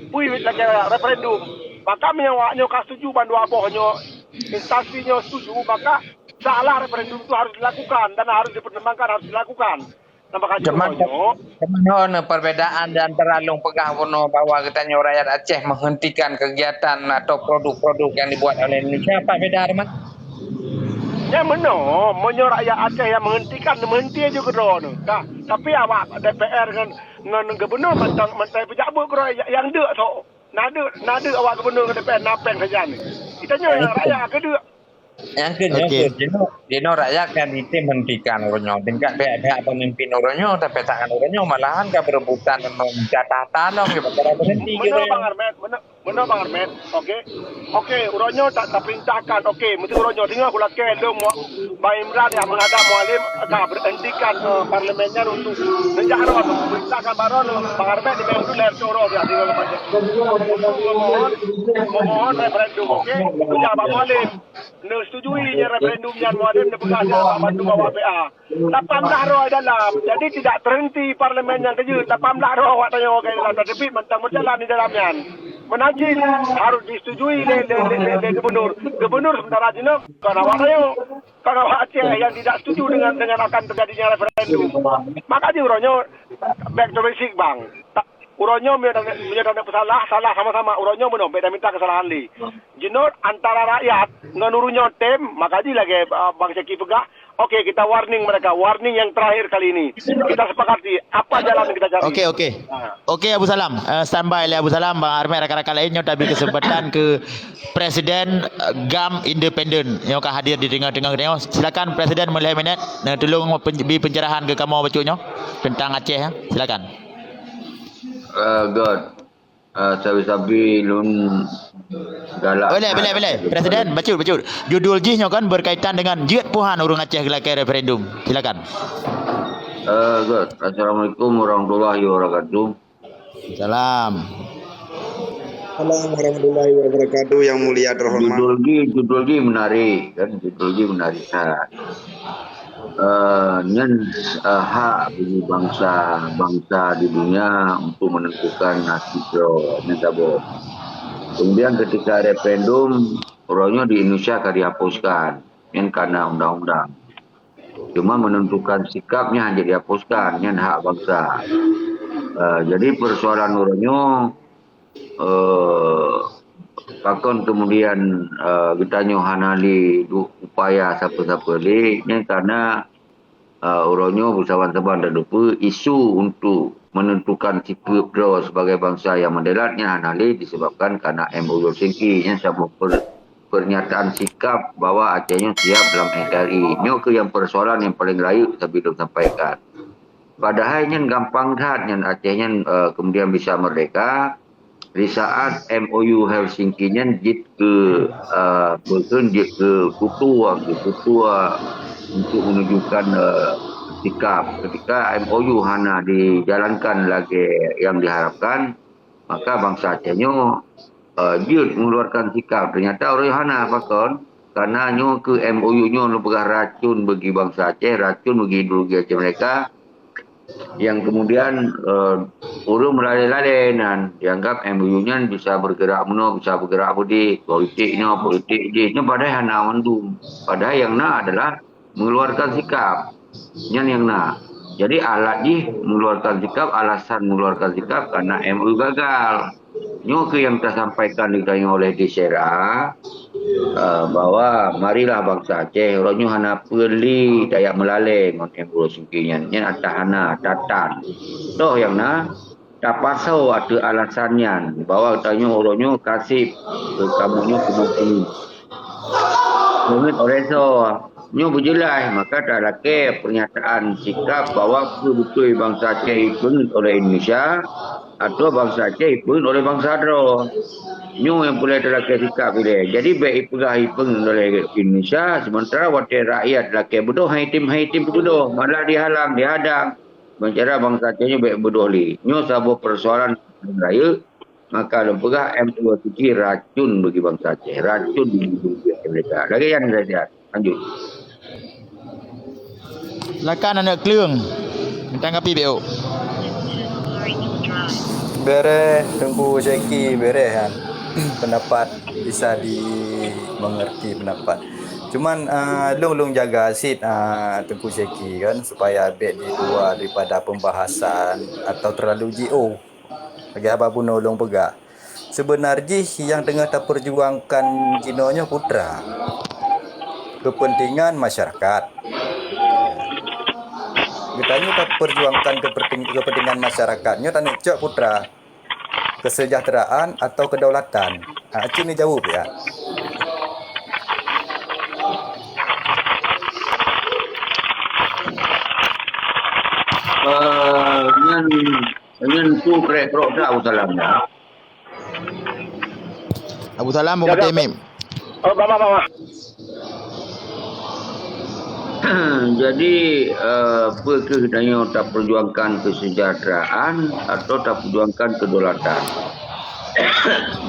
Pui lagèe referendum. Maka meunyoe awak nyoe ka setuju bandua boh nyoe, instansi nyoe setuju, maka salah referendum itu harus dilakukan dan harus dipertimbangkan, harus dilakukan. Nah, maka Cuman, nyoe, cuman hana perbedaan di antara lôn peugah bunoe bahwa geutanyoe rakyat Aceh menghentikan kegiatan atau produk-produk yang dibuat oleh Indonesia, apa beda, Rahman? Nyan meunoe, meunyoe rakyat Aceh yang menghentikan, menghenti aju keudroe nyoe. Ka, tapi awak D P R ngon, ngon gubernur mantong, mantong peujak buet keudroe nyang deuk tho. Na deuk, na deuk awak gubernur ngon D P R na péng sajan. Kita nyoe rakyat keu deuk. Nyang keu, nyang Okey. keu, jinoe, jinoe rakyat kan itu menghentikan uroe nyoe. Tingkat pihak-pihak pemimpin uroe nyoe, tapi tangan uroe nyoe malahan ka berebutan mencatah tanah, ya, bakal berhenti Meunoe, gitu. Bang Armet, meunoe, meunoe, Bang Armet, okey. Okey, uroe nyoe tak taperintahkan, okey, meusti uroe nyoe, deungoe kulakèe lôn mo-, Bang Imran yang menghadap Mualim, ka berhentikan, eh, parlemen nyan untuk neujak roh, perintahkan baroe, Bang Armet, di Bang Imran, lhèe uroe, ya, deungoe, memohon, memohon referendum, okey, neujak Bang Mualim. Neusetujui nyan referendum nyan, Mualim neupeugah nyan bak bandum awak P A. Lapan blah droe dalam. Jadi tidak terhenti parlemen nyang keujeuet. Lapan blah droe awak tanyoe ke dalam. Dan teubiet mantong meujalan di dalam nyan. Meunan cit harus disetujui lé, lé, lé, lé, lé gubernur. Gubernur sementara jinoe kon awak tanyoe. Kon awak Aceh yang tidak setuju dengan, dengan akan terjadinya referendum. Maka jih uroe nyoe back to basic, bang. Uroe nyoe meunyoe, meunyoe taneuk peusalah, salah sama-sama. Uroe nyoe meunoe, bèk taminta keusalahan lé. Jinoe antara rakyat ngon ureueng nyoe tem, maka jih lagèe, uh, Bang Syaki peugah, okey, kita warning mereka, warning yang terakhir kali ini. Kita sepakati apa jalan yang kita cari. Okey, okey. Ha. Okey, Abu Salam. Uh, standby lé Abu Salam, Bang Armet, rakan-rakan lain nyoe tabi kesempatan ke Presiden, uh, GAM Independen nyoe ka hadir di tengah-tengah nyoe. Silakan Presiden, meulhèe minèt, neutulông pen-, bi pencerahan keu kamoe bacut nyoe tentang Aceh, ya. Silakan. Uh, good. Uh, sabe-sabe lôn galak. Boleh, boleh, boleh. Presiden, bacut, bacut. Judul jih nyoe kan berkaitan dengan jeuet puhan ureueng Aceh geulakèe referendum. Silakan. Uh, good. Assalamualaikum warahmatullahi wabarakatuh. Salam. Assalamualaikum warahmatullahi wabarakatuh, yang mulia terhormat. Judul jih, judul jih menarik, kan? Judul jih menarik. Ha. Eh, nyan, eh, hak bagi bangsa-bangsa di dunia untuk menentukan nasib droe, nyan saboh. Kemudian ketika referendum, uroe nyoe di Indonesia ka dihapuskan, nyan karena undang-undang. Cuma menentukan sikapnya hana dihapuskan, nyan hak bangsa. Eh, jadi persoalan uroe nyoe, eh, pakon kemudian, eh, geutanyoe hana lé duek upaya sapeue-sapeue lé, nyan karena, eh, uroe nyoe beusaban-saban tateupeue isu untuk menentukan sikap droe sebagai bangsa yang meudarat nyan hana lé disebabkan karena M O U Helsinki nyan saboh per-, pernyataan sikap bahwa Aceh nyoe siap dalam N K R I. Nyoe keuh yang persoalan yang paling rayeuk tapi lôn sampaikan. Padahai nyan gampang that nyan Aceh nyan, eh, kemudian bisa merdeka. Di saat M O U Helsinki nyan jeuet keu, eh, peue kheun, jeuet keu kutu, keu kutu untuk menunjukkan, eh, sikap. Ketika M O U hana dijalankan lagèe yang diharapkan, maka bangsa Aceh nyoe, eh, jeuet mengeluarkan sikap. Ternyata ureueng hana pakon, karena nyoe keuh M O U nyoe lôn peugah racun bagi bangsa Aceh, racun bagi ideologi Aceh Merdeka. Yang kemudian, eh, ureueng meulalé-lalé nan dianggap M O U nyan bisa bergerak meunoe, bisa bergerak beudéh, politik nyoe, politik jéh, nyoe padahai hana mandum. Padahai yang na adalah mengeluarkan sikap. Nyan yang na. Jadi alat jih mengeluarkan sikap, alasan mengeluarkan sikap karena M O U gagal. Nyoe keuh yang tasampaikan di geutanyoe oleh Disera, eh, bahwa marilah bangsa Aceh, uroe nyoe hana peue lé tajak meulalé ngon M O U Helsinki nyan. Nyan ata hana, ata tan. Toh nyang na, tapasoe ateueh alasan nyan, bahwa geutanyoe uroe nyoe ka sép, kamoe nyoe keuneuk peungeuet oleh soe. Nyoe beujeulaih, maka talakèe pernyataan sikap bahwa beutôi bangsa Aceh jipeungeuet oleh Indonesia, atawa bangsa Aceh jipeungeuet oleh bangsa droe. Nyoe nyang peureulèe talakèe sikap ilèe. Jadi bèk ipeugah ipeueng oleh Indonesia, sementara watèe rakyat lakèe beudôh, hai tem, hai tem beudôh, malah dihalang, dihadang. Meucara bansa Aceh nyoe bèk beudôh lé. Nyoe saboh peusoalan rayeuk, maka lôn peugah M O U Helsinki racun bagi bansa Aceh, racun bagi Aceh mereka. Lagèe nyan saja. Lanjut. Silakan aneuk kleueng. Tanggapi, B O. Beureh, Teungku Syeki, beureh kan. Pendapat bisa dimengerti pendapat. Cuman, ah, lôn, lôn jaga cit, ah, Teungku Syeki kan, supaya bèk diluwa daripada pembahasan atau terlalu jiôh. Lagèe haba bunoe lôn peugah. Seubeuna jih nyang teungoh tapeujuangkan jinoe nyoe putra. Keupeuntengan masyarakat. Geutanyoe tapeujuangkan keupeunting-, keupeuntengan masyarakat nyoe taneuk cok putra. Kesejahteraan atau kedaulatan? Ha, cit neujaweueb ya. Eh, nyan, nyan su krek krok dah Abu Salam ya. Abu Salam, Bung Jaga. Mim. Oh, mama, mama. Jadi, eh, peu kheueh tanyoe tapeujuangkan kesejahteraan atau tapeujuangkan kedaulatan?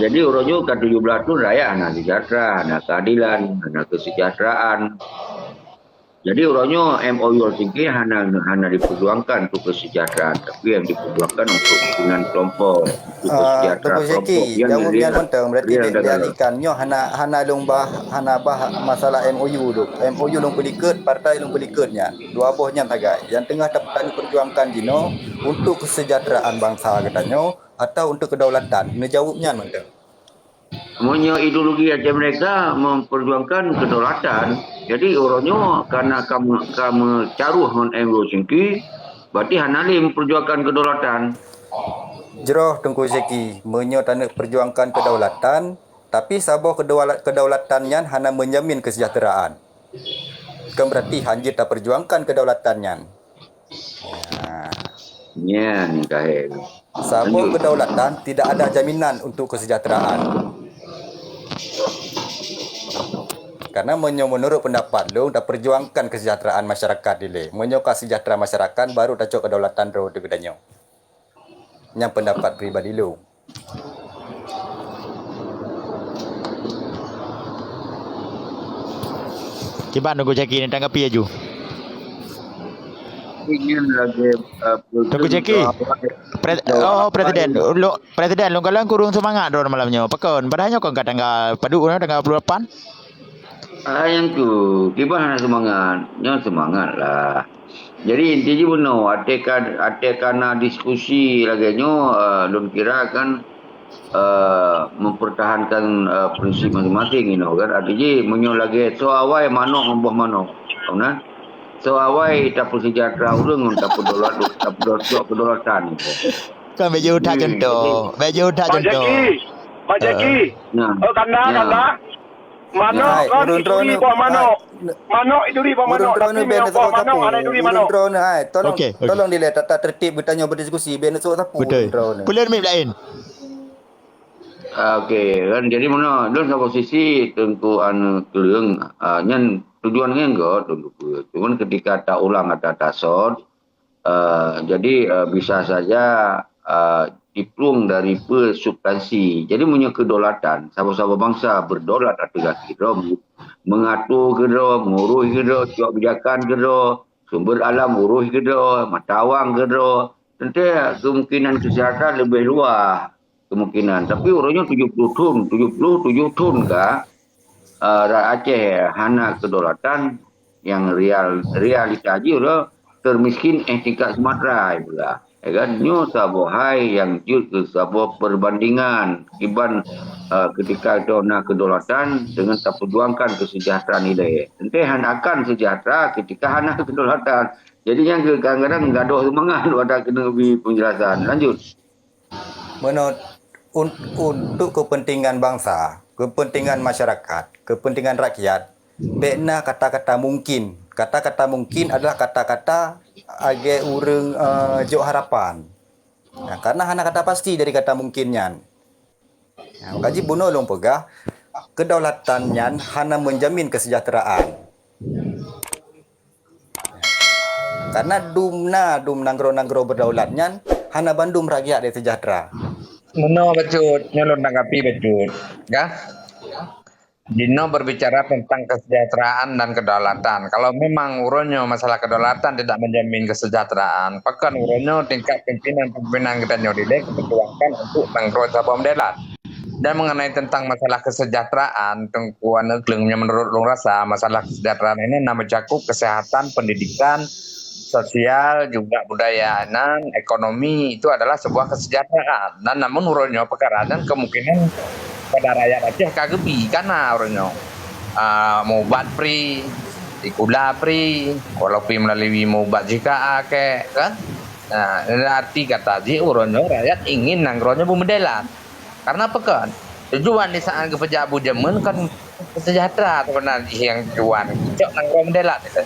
Jadi, uroe nyoe ka tujoh blaih thon rakyat hana sejahtera, hana keadilan, hana kesejahteraan. Jadi, uroe nyoe M O U Helsinki hana, hana dipeujuangkan untuk kesejahteraan, tapi yang dipeujuangkan untuk kepentingan kelompok, untuk Ah, kesejahteraan Teungku Syeki, kelompok. Yang jaweueb real, nyan mantong, berarti real di, di dagang. Alikan nyoe hana, hana lôn bah, hana bah masalah M O U tu. M O U lôn peulikot, partai lôn peulikot nyan. Dua boh nyan sagai. Yang teungoh tap-, tapeujuangkan jinoe untuk kesejahteraan bansa geutanyoe atau untuk kedaulatan. Neujaweueb nyan mantong. Meunyoe ideologi Aceh Merdeka memperjuangkan kedaulatan, jadi uroe nyoe karena ka me-, ka meucaroh ngon M O U Helsinki, berarti hana lé memperjuangkan kedaulatan. Jroh Teungku Syeki, meunyoe taneuk perjuangkan kedaulatan, tapi saboh kedaula-, kedaulatan nyan hana menjamin kesejahteraan. Kan berarti hanjeuet taperjuangkan kedaulatan nyan. Ya. Nyan kahé. Saboh kedaulatan tidak ada jaminan untuk kesejahteraan. Karena meunyoe menurut pendapat lôn, taperjuangkan kesejahteraan masyarakat dilèe. Meunyoe ka sejahtera masyarakat, baru tacok kedaulatan droe di geutanyoe. Nyan pendapat pribadi lôn. Kiban Teungku Syeki ni tanggapi laju. Ingin lagi, uh, Teungku Syeki. Pre-, oh, Presiden. Lu-, Presiden, lôn kalon kurang semangat droe malam nyoe. Pakon? Padahai nyoe kon ka tanggal padum, tanggal dua puluh lapan. Ah, nyang tu, kiban hana semangat. Nyoe semangat lah. Jadi, inti jih bunoe, até ka, até ka na diskusi lagèe nyoe, eh, lôn kira kan, eh, mempertahankan, eh, prinsip masing-masing inoe kan. Arti jih, meunyoe lagèe soe awai manok ngon boh manok. Tahu nah? Soe awai tapeusejahtera ureueng ngon tapeudaulat, tapeudaulat, kedaulatan. Kan bèk jeuet that contoh. Bèk jeuet that contoh. Pak Jaki, Pak Jaki. Nah. Oh, kanda, kanda. Manok kan iduri boh manok. Manok iduri boh manok, tapi meunyoe boh manok hana iduri manok. Ureueng droeneuh, hai, tolong, tolong dilèe tata tertib geutanyoe berdiskusi, bèk neusok sapu ureueng droeneuh. Betul. Peuleueh mic laén. Ah, okey, kan jadi meunoe, lôn saboh sisi Teungku Aneuk Kleueng, ah, nyan tujuan nyan göt lôn tupeue. Cuman ketika taulang ata tasot, Eh, jadi, eh, bisa saja, eh, diplueng dari peue substansi. Jadi, meunyoe kedaulatan, saboh-saboh bansa berdaulat ateueh gaki droe, mengatur keu droe, mengurus keu droe, cok bijakan keu droe, sumber alam urus keu droe, mata awang keu droe, teuntèe kemungkinan kesehatan leubeh luwah. Kemungkinan. Tapi uroe nyoe tujuh puluh thon, tujuh puluh tujuh thon ka, eh, rakyat Aceh hana kedaulatan, nyang real, realita jih uroe termiskin eh tingkat Sumatera pula. Ya kan? Nyoe saboh hai nyang jeuet keu saboh perbandingan kiban, eh, ketika droe na kedaulatan dengan taperjuangkan kesejahteraan ilèe. Teuntèe hana akan sejahtera ketika hana kedaulatan. Jadi nyang keu kadang-kadang gadoh seumangat pada keuneuk bri penjelasan. Lanjut. Meunoe un-, untuk kepentingan bansa, kepentingan masyarakat, kepentingan rakyat, bèk na kata-kata mungkin. Kata-kata mungkin adalah kata-kata lagèe ureueng, eh, jok harapan. Nah, karena hana kata pasti dari kata mungkin nyan. Ha, maka jih bunoe lôn peugah, kedaulatan nyan hana menjamin kesejahteraan. Karena dum na dum nanggroe-nanggroe berdaulat nyan hana bandum rakyat sejahtera. Meunoe bacut, nyoe lôn tanggapi bacut. Ya. Jinoe berbicara tentang kesejahteraan dan kedaulatan. Kalau memang uroe nyoe masalah kedaulatan tidak menjamin kesejahteraan, pakon uroe nyoe tingkat pimpinan-pimpinan geutanyoe dilèe geuperjuangkan untuk nanggroe saboh meudalat. Dan mengenai tentang masalah kesejahteraan, Teungku Aneuk Leung, nyang menurut lôn rasa, masalah kesejahteraan ini na mencakup kesehatan, pendidikan, sosial, juga budaya, dan ekonomi itu adalah sebuah kesejahteraan. Dan namun uroe nyoe peukara nyan kemungkinan pada rakyat Aceh ka geubi, kana uroe nyoe. Ah, meuubat free, sikula free, walau pih melalui meuubat jika akeh, kan? Nah, arti kata jih uroe nyoe rakyat ingin nanggroe nyoe beumeudalat. Karena apa kan? Tujuan di saat geupeujak bu jameun kan sejahtera sebenarnya yang tujuan. Cok nanggroe meudalat itu.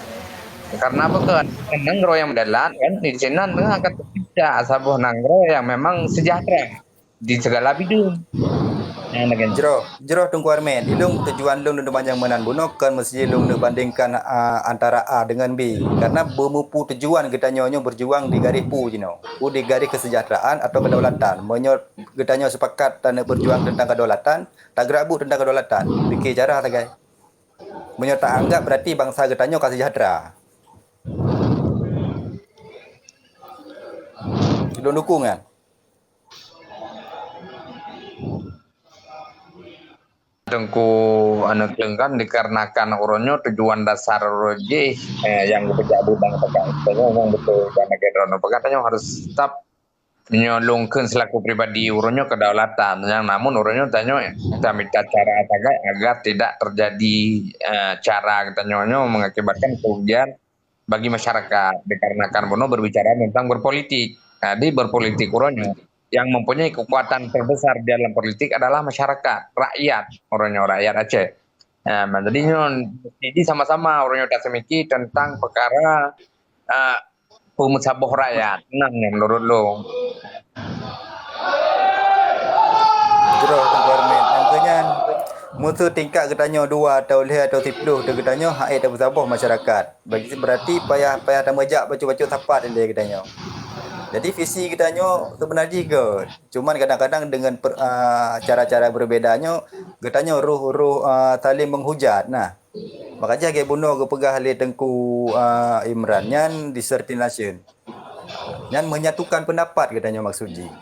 Karena apa kan? Nanggroe yang meudalat kan di sinan tengah akan tercipta saboh nanggroe yang memang sejahtera di segala bidang. Nah, lagèe nyan. Jroh, jroh Teungku Armen. Ilong tujuan lôn untuk panjang meunan bunoe kan mesti lôn untuk bandingkan, ah, antara A dengan B. Karena beumupu tujuan geutanyoe nyoe berjuang di garis pu jinoe. Pu di garis kesejahteraan atau kedaulatan. Meunyoe geutanyoe sepakat taneuk berjuang tentang kedaulatan, tagerak buet tentang kedaulatan. Pikir cara sagai. Meunyoe taanggap berarti bansa geutanyoe ka sejahtera. Lôn dukung kan? Teungku Aneuk Leung kan dikarenakan uroe nyoe tujuan dasar uroe jih, eh, nyang geupeujak budang peugah, memang beutôi dan lagèe droeneuh peugah, tanyoe harus tetap nyoe lôn kheun selaku pribadi uroe nyoe kedaulatan, nyang namun uroe nyoe tanyoe tamita cara sagai agar tidak terjadi, eh, cara geutanyoe nyoe mengakibatkan kerugian bagi masyarakat, dikarenakan bunoe berbicara tentang berpolitik. Jadi berpolitik uroe nyoe yang mempunyai kekuatan terbesar di dalam politik adalah masyarakat, rakyat, uroe nyoe rakyat Aceh. Nah, jadi nyoe, jadi sama-sama uroe nyoe taseumiki tentang peukara, eh, peumeusaboh rakyat. Nah, nyoe menurut lôn. Jroh Teungku Armen. Nyang keu nyan, meuseu tingkat geutanyoe dua atau lhèe atau siplôh teuh geutanyoe hak ék tapeusaboh masyarakat. Bagi, berarti payah, payah tameujak bacut-bacut sapat ilèe geutanyoe. Jadi visi geutanyoe seubeuna jih göt. Cuman kadang-kadang dengan per-, ah, cara-cara berbeda nyoe, geutanyoe roh-roh, ah, saling menghujat. Nah, maka jih lagèe bunoe geupeugah lé Teungku, ah, Imran nyan discrimination. Nyan menyatukan pendapat geutanyoe maksud jih.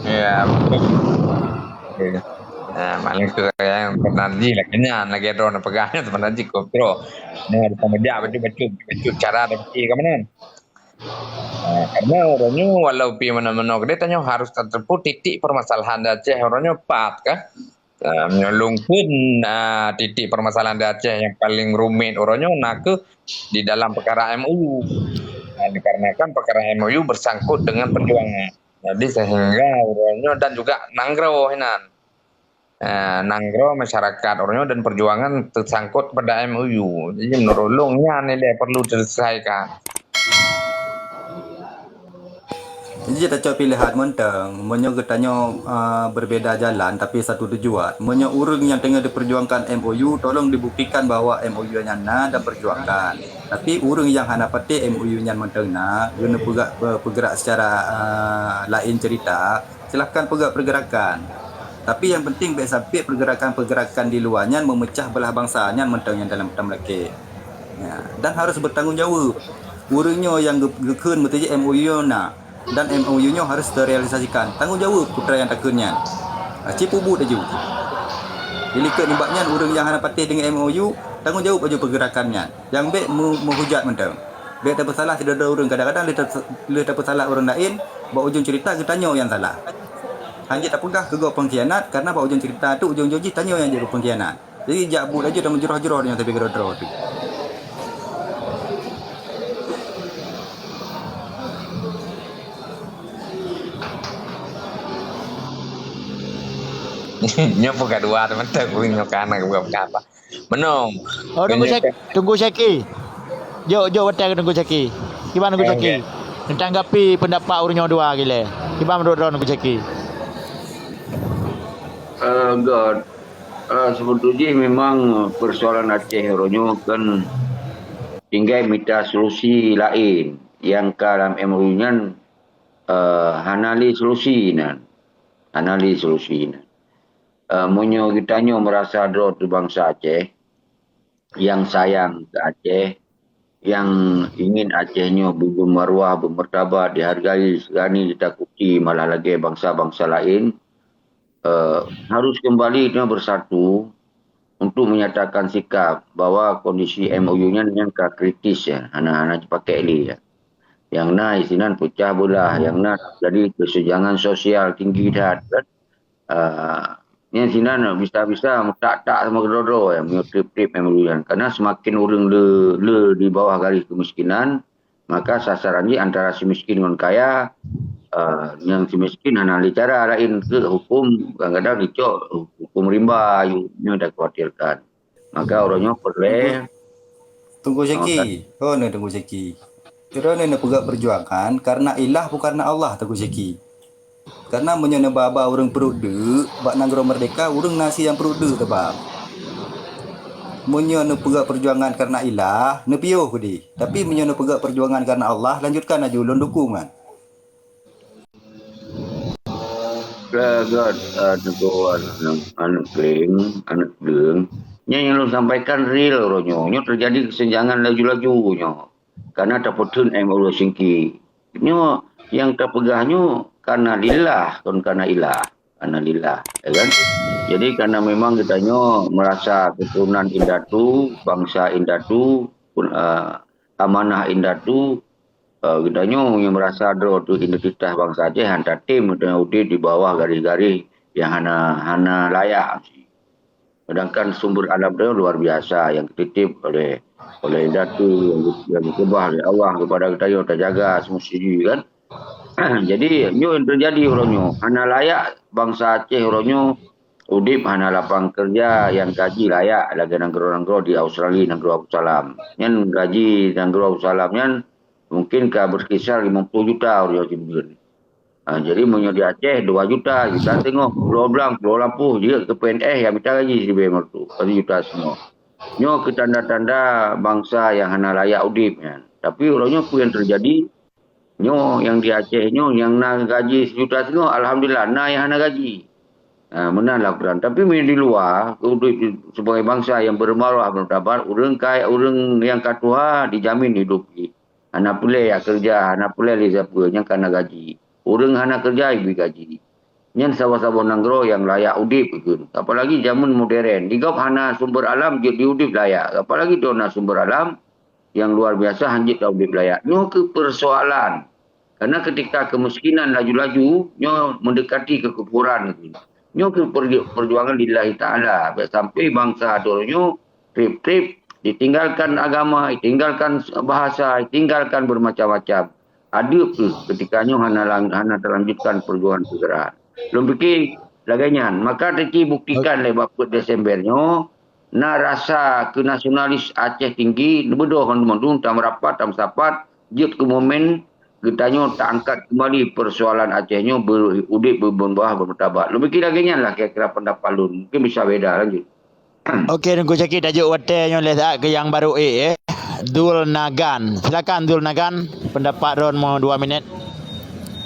Ya, betul. Oke. Nah, malah tu yang pernah ji lah kenyang lagi droeneuh peugah nyan pernah ji kop droe. Nah, ada sama dia bacut-bacut, bacut cara ada fikir ke mana? Nah, karena uroe nyoe walau pi mana-mana gede tanyoe harus tateupeue titik permasalahan di Aceh uroe nyoe pat kan. Ah, meunyoe lôn kheun, ah, titik permasalahan di Aceh yang paling rumit uroe nyoe na kheueh di dalam peukara M O U. Ah, dikarenakan peukara M O U bersangkut dengan perjuangan. Jadi sehingga uroe nyoe dan juga nanggroe hinan. Ah, nanggroe masyarakat uroe nyoe dan perjuangan tersangkut pada M O U. Jadi menurut lôn nyan ilèe perlu diselesaikan. Jadi tacok pilihan mantong, meunyoe geutanyoe, ah, berbeda jalan tapi satu tujuan. Meunyoe ureueng nyang teungoh diperjuangkan M O U, tolong dibuktikan bahwa M O U nyan na dan perjuangkan. Tapi ureueng nyang hana patéh M O U nyan mantong na, geuneuk peugah, pe-, peugerak secara, ah, laén cerita, silahkan peugah pergerakan. Tapi yang penting bèk sampai pergerakan-pergerakan di luwa nyan memecah belah bansa nyan mantong nyang dalam tameulakèe. Ya, dan harus bertanggung jawab. Ureueng nyoe nyang geu-, geukheun meuteujeuet M O U na dan M O U nyoe harus teurealisasikan. Tanggung jawab putra nyang takheun nyan. Ha, ci peubuet laju. Dilikot nibak nyan ureueng nyang hana patéh deungon M O U, tanggung jawab laju pergerakan nyan. Nyang bèk meu-, meuhujat mantong. Bèk tapeusalah sidroe-droe ureueng, kadang-kadang lheueh ta-, lheueh tapeusalah ureueng laén, bak ujong cerita geutanyoe nyang salah. Hanjeuet tapeugah keu gob pengkhianat, karena bak ujong cerita tu ujong-ujong jih tanyoe nyang jadi pengkhianat. Jadi jak buet laju dan meujroh-jroh nyoe tapi keudroe-droe tu. Nyoe peuka dua teumantong nyoe ka hana geupeugah apa. Meunoe. Oh, Teungku Syaki. Teungku Syaki. Jok, jok watèe Teungku Syaki. Kiban Teungku Syaki? Tanggapi pendapat ureuëng nyoe dua gilée. Kiban menurut droeneuh Teungku Syaki? Uh, God, uh, sebetulnya memang persoalan Aceh uroe nyoe kan tinggai mita solusi lain yang ka lam M O U nyan uh, hana lé solusi nan. Hana lé solusi nan. Uh, meunyoe geutanyoe merasa droe tu bangsa Aceh, yang sayang ke Aceh, yang ingin Aceh nyoe bermarwah, bermartabat, dihargai, segani ditakuti malah lagée bangsa-bangsa lain, uh, harus kembali nyoe bersatu untuk menyatakan sikap bahwa kondisi M O U nyan yang ka kritis ya, hana hana dipakai lé ya. Yang na isinan pecah belah, yang na jadi kesenjangan sosial tinggi that kan. Uh, nyan sinan bisa-bisa tak-tak sama keudroe-droe ya, meunyoe trip-trip M O U nyan. Karena semakin ureuëng le, le di bawah garis kemiskinan, maka sasaran jih antara si miskin ngon kaya. Uh, yang si miskin hana lé cara lain ke hukum, kadang-kadang dicok hukum rimba, nyoe dikhawatirkan. Maka orang nyoe perlu Teungku Syaki, oh na Teungku Syaki. Kira ni na peugah perjuangan karena ilah bukan karena Allah Teungku Syaki. Karena meunyoe neuba-ba ureuëng peuruek deuk bak nanggroe merdeka, ureuëng nasi nyang peuruek deuk teuba. Meunyoe neupeugah perjuangan karena ilah, neupiôh keudeh. Tapi meunyoe neupeugah perjuangan karena Allah, lanjutkan laju ulôn dukung kan. Lagat aneuk aneuk kling, aneuk deueng. Nyang nyang lôn sampaikan real uroe nyoe. Nyoe terjadi kesenjangan laju-laju nyoe. Karena tapeutheun M O U Helsinki. Nyoe nyang tapeugah nyoe karena lillah kon karena ilah. Karena lillah, ya kan? Jadi karena memang kita nyoe merasa keturunan indatu, bangsa indatu, pun uh, amanah indatu, uh, geutanyoe nyang merasa droe tu identitas bangsa Aceh han tatem geutanyoe udeb di bawah garis-garis nyang hana hana layak. Sedangkan sumber alam geutanyoe luar biasa yang dititip oleh oleh datu yang, yang dikeubah oleh Allah kepada geutanyoe tajaga semua siji kan. Jadi nyoe yang terjadi uroe nyoe hana layak bangsa Aceh uroe nyoe udeb hana lapang kerja yang gaji layak lagée nanggroe-nanggroe di Australia nanggroe Abu Salam. Nyan gaji nanggroe Abu Salam nyan mungkin ka berkisar lima puluh juta uroe nyoe sibuleuen. Ha, jadi meunyoe di Aceh dua juta, juta teungoh, pulo blang, pulo lampôh jeuet keu P N S nyang mita gaji sibée meureutu, satu juta teungoh. Nyoe keu tanda-tanda bangsa nyang hana layak udeb nyan. Tapi uroe nyoe peue nyang terjadi? Nyoe nyang di Aceh nyoe nyang na gaji sejuta teungoh, alhamdulillah na nyang hana gaji. Ha, meunan lah ukuran. Tapi meunyoe di luwa, udeb sebagai bangsa nyang bermarwah bermartabat, ureuëng kaya ureuëng nyang ka tuha dijamin hidup jih. Hana peureulée jak keureuja, hana peureulée lé sapeue nyang ka na gaji. Ureuëng hana keureuja jibri gaji. Nyan saboh-saboh nanggroe nyang layak udeb kheun. Apalagi jameun modern, di gob hana sumber alam jeuet di udeb layak. Apalagi droe na sumber alam nyang luar biasa han jeuet ta udeb layak. Nyoe keuh persoalan. Karena ketika kemiskinan laju-laju, nyoe mendekati kekufuran. Nyoe keuh perju- perjuangan lillahi ta'ala. Bèk sampai bangsa droe nyoe treb-treb, ditinggalkan agama, ditinggalkan bahasa, ditinggalkan bermacam-macam. Adeuk keuh ketika nyoe hana lang- hana talanjutkan perjuangan peugerakan. Lôn pikir lagèe nyan, maka teuci buktikan lé bak peuet Desember nyoe na rasa keu nasionalis Aceh tinggi, neubeudôh ngon mandum, tameurapat, tameusapat, jeuet keu momen geutanyoe taangkat keumbali peusoalan Aceh nyoe beu-, udép beubeuneuwah beumeutabat. Lôn pikir lagèe nyan lah kira-kira pendapat lôn. Mungkin bisa beda lanjut. Okey, Teungku Syaki, tajok watèe nyoe lé saat keu nyang barô ék, eh. Dul Nagan. Silakan Dul Nagan, pendapat droeneuh dua minit.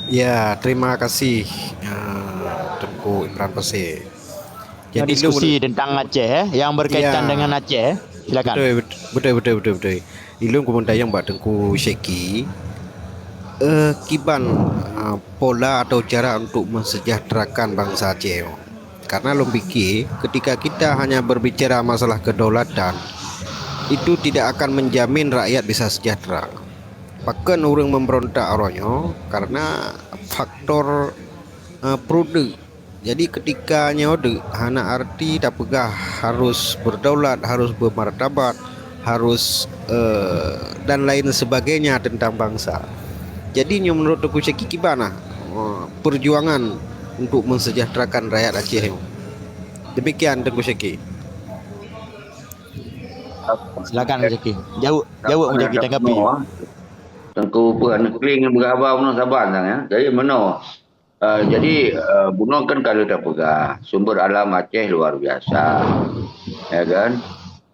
Ya, terima kasih uh, Teungku Imran Pasir. Jadi diskusi tentang Aceh, eh, yang berkaitan ya. dengan Aceh. Eh. Silakan. Betul, betul, betul, betul, betul. Ilung kemudian bak Teungku Syaki, eh, kiban uh, pola atau cara untuk mensejahterakan bangsa Aceh. Karena lôn pikir, ketika kita hanya berbicara masalah kedaulatan, itu tidak akan menjamin rakyat bisa sejahtera. Pakon ureuëng memberontak uroe nyoe karena faktor uh, produk. Jadi ketika nyoe deuek hana arti tapeugah harus berdaulat, harus bermartabat, harus uh, dan lain sebagainya tentang bangsa. Jadi nyoe menurut Teungku Syaki kiban uh, perjuangan untuk mensejahterakan rakyat Aceh. Demikian Teungku Syaki. Silakan Teungku Syaki. Jawab, jawab Teungku Syaki tanggapi. Teungku peue aneuk kling nyang peugah haba bunoe saban sang, ya. Jadi meunoe, eh, jadi, eh, bunoe kan ka lheueh tapeugah, sumber alam Aceh luar biasa. Ya kan?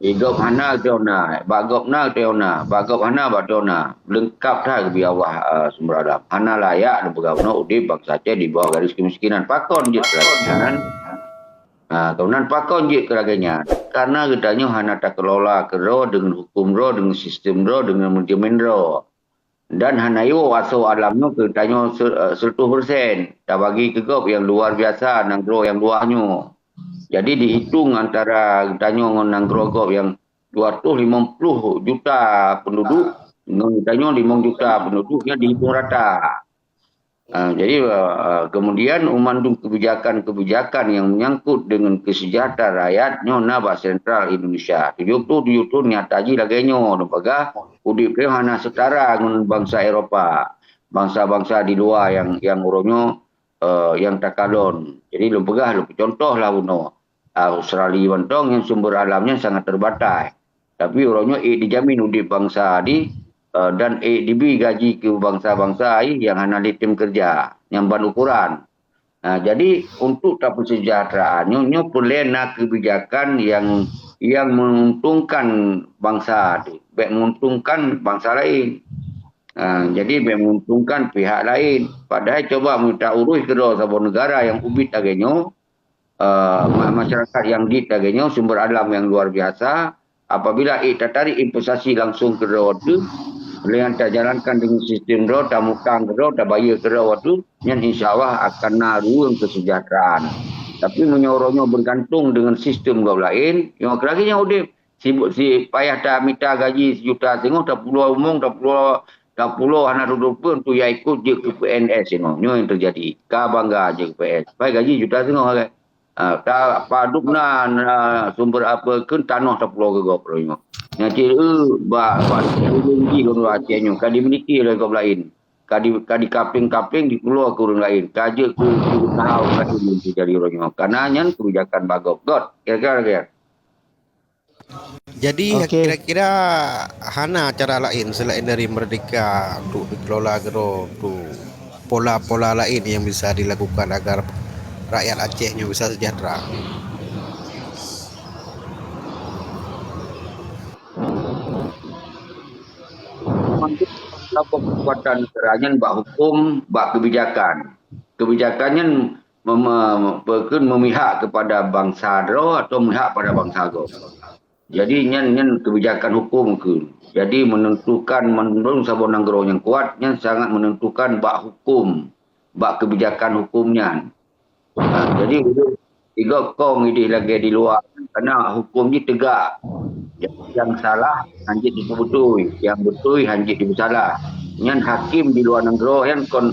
Di gob hana teu na, bak gob na teu na, bak gob hana bak teu na. Leungkap that geubri Allah, eh, sumber alam. Hana layak neupeugah bunoe udép bansa Aceh di bawah garis kemiskinan. Pakon jeuet keu lagèe nyan? Ha, keunan pakon jeuet keu lagèe nyan? Karena geutanyoe hana takeulola keudroe deungon huköm droe, deungon sistem droe, deungon manajemen droe. Dan hana iwoe asoe alam nyoe keu tanyoe se-, eh, seratus persen tabagi keu gob nyang luar biasa, nanggroe nyang luwah nyoe. Jadi dihitung antara tanyoe ngon nanggroe gob nyang dua ratus lima puluh juta penduduk, ngon tanyoe limong juta penduduk, nyan dihitung rata. Ah, jadi, eh, kemudian mandum kebijakan-kebijakan nyang menyangkut dengan kesejahteraan rakyat nyoe na bak sentral Indonesia. Tujoh ploh tujoh thon nyata jih lagèe nyoe, neupeugah udép teuh hana setara ngon bansa Eropa, bansa-bansa di luwa nyang, nyang uroe nyoe, eh, nyang takalon. Jadi lôn peugah, lôn peucontoh lah bunoe. Australia mantong nyang sumber alam nyan sangat terbatas. Tapi uroe nyoe ék dijamin udép bansa di, eh, dan ék dibi gaji keu bansa-bansa nyang hana lé tem keureuja, nyang ban ukoran. Nah, jadi untuk tapeuseujahteuraan nyoe, nyoe peureulèe na keubijakan nyang, nyang menguntungkan bansa tu, bèk menguntungkan bansa laén. Ah, jadi bèk menguntungkan pihak laén. Padahai coba meunyoe ta urus keudroe saboh neugara nyang ubit lagèe nyoe, eh, ma-, masyarakat nyang dit lagèe nyoe, sumber alam nyang luar biasa, apabila ék tatarik investasi langsung keudroe teuh, lé nyang tajalankan deungon sistem droe, tamutang keudroe, tabayeue keudroe teuh, nyan insya Allah akan na ruweueng keuseujahteuraan. Tapi meunyoe uroe nyoe beugantung deungon sistem gob laén, nyoe lagèe nyang udép, sibuk si payah tamita gaji sijuta singoh, tapulo umong, tapulo, tapulo hana tutoe peue untuk ya ikot jeuet keu P N S singoh. Nyoe nyang teujadi. Ka bangga jeuet keu P N S. Pai gaji juta singoh, kan? Ah, ta padub na, na sumber apa keu tanoh tapulo keu gob uroe nyoe. Nyan cit, eh, bak, bak ulôn jih lôn Aceh nyoe ka dimiliki lé gob laén. Ka di, ka dikapling-kapling dikeulua keu ureueng laén. Ka jeuet keu, keu usaha ureueng laén nyang teujadi uroe nyoe. Karena nyan keubijakan bak gob. Göt, kira-kira lagèe nyan. Jadi, Oke. kira-kira hana cara laén selain dari merdeka untuk dikelola keudroe, untuk pola-pola laén yang bisa dilakukan agar rakyat Aceh nyoe bisa sejahtera? Kekuatan negara nyan bak hukum, bak kebijakan. Kebijakan nyan mem-, mem-, apa kheun, memihak kepada bansa droe atau memihak pada bansa gob. Jadi nyan, nyan kebijakan hukum kheun. Jadi menentukan mandum saboh nanggroe nyang kuat, nyan sangat menentukan bak hukum, bak kebijakan hukum nyan. Ha, jadi ulôn tiga kong idéh lagèe di luwa, karena hukum jih tegak. Nyang salah hanjeuet jipeubeutôi, nyang beutôi hanjeuet jipeusalah. Nyan hakim di luwa nanggroe nyan kon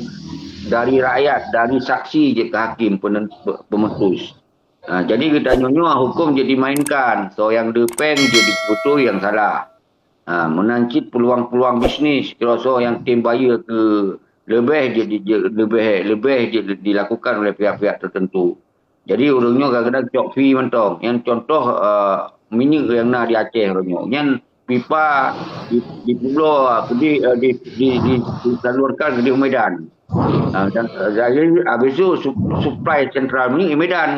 dari rakyat, dari saksi jeuet keu hakim penen-, pe-, pemutus. Ha, jadi geutanyoe nyoe hukum jeuet dimainkan, soe nyang deuh péng jeuet jipeubeutôi nyang salah. Ha, meunan cit peuluang-peuluang bisnis, keuroe soe nyang tem bayeue keu leubeh jeuet di-, jeuet leubeh, leubeh jeuet dilakukan oleh pihak-pihak tertentu. Jadi ureueng nyoe kadang-kadang cok fee mantong. Nyang contoh, eh, minyeuk nyang na di Aceh uroe nyoe. Nyan pipa di, dipubloe, eh, di, di, di, di, disalurkan keudéh u Medan. Ah, dan, eh, jadi habis tu sup-, supply sentral minyeuk di Medan.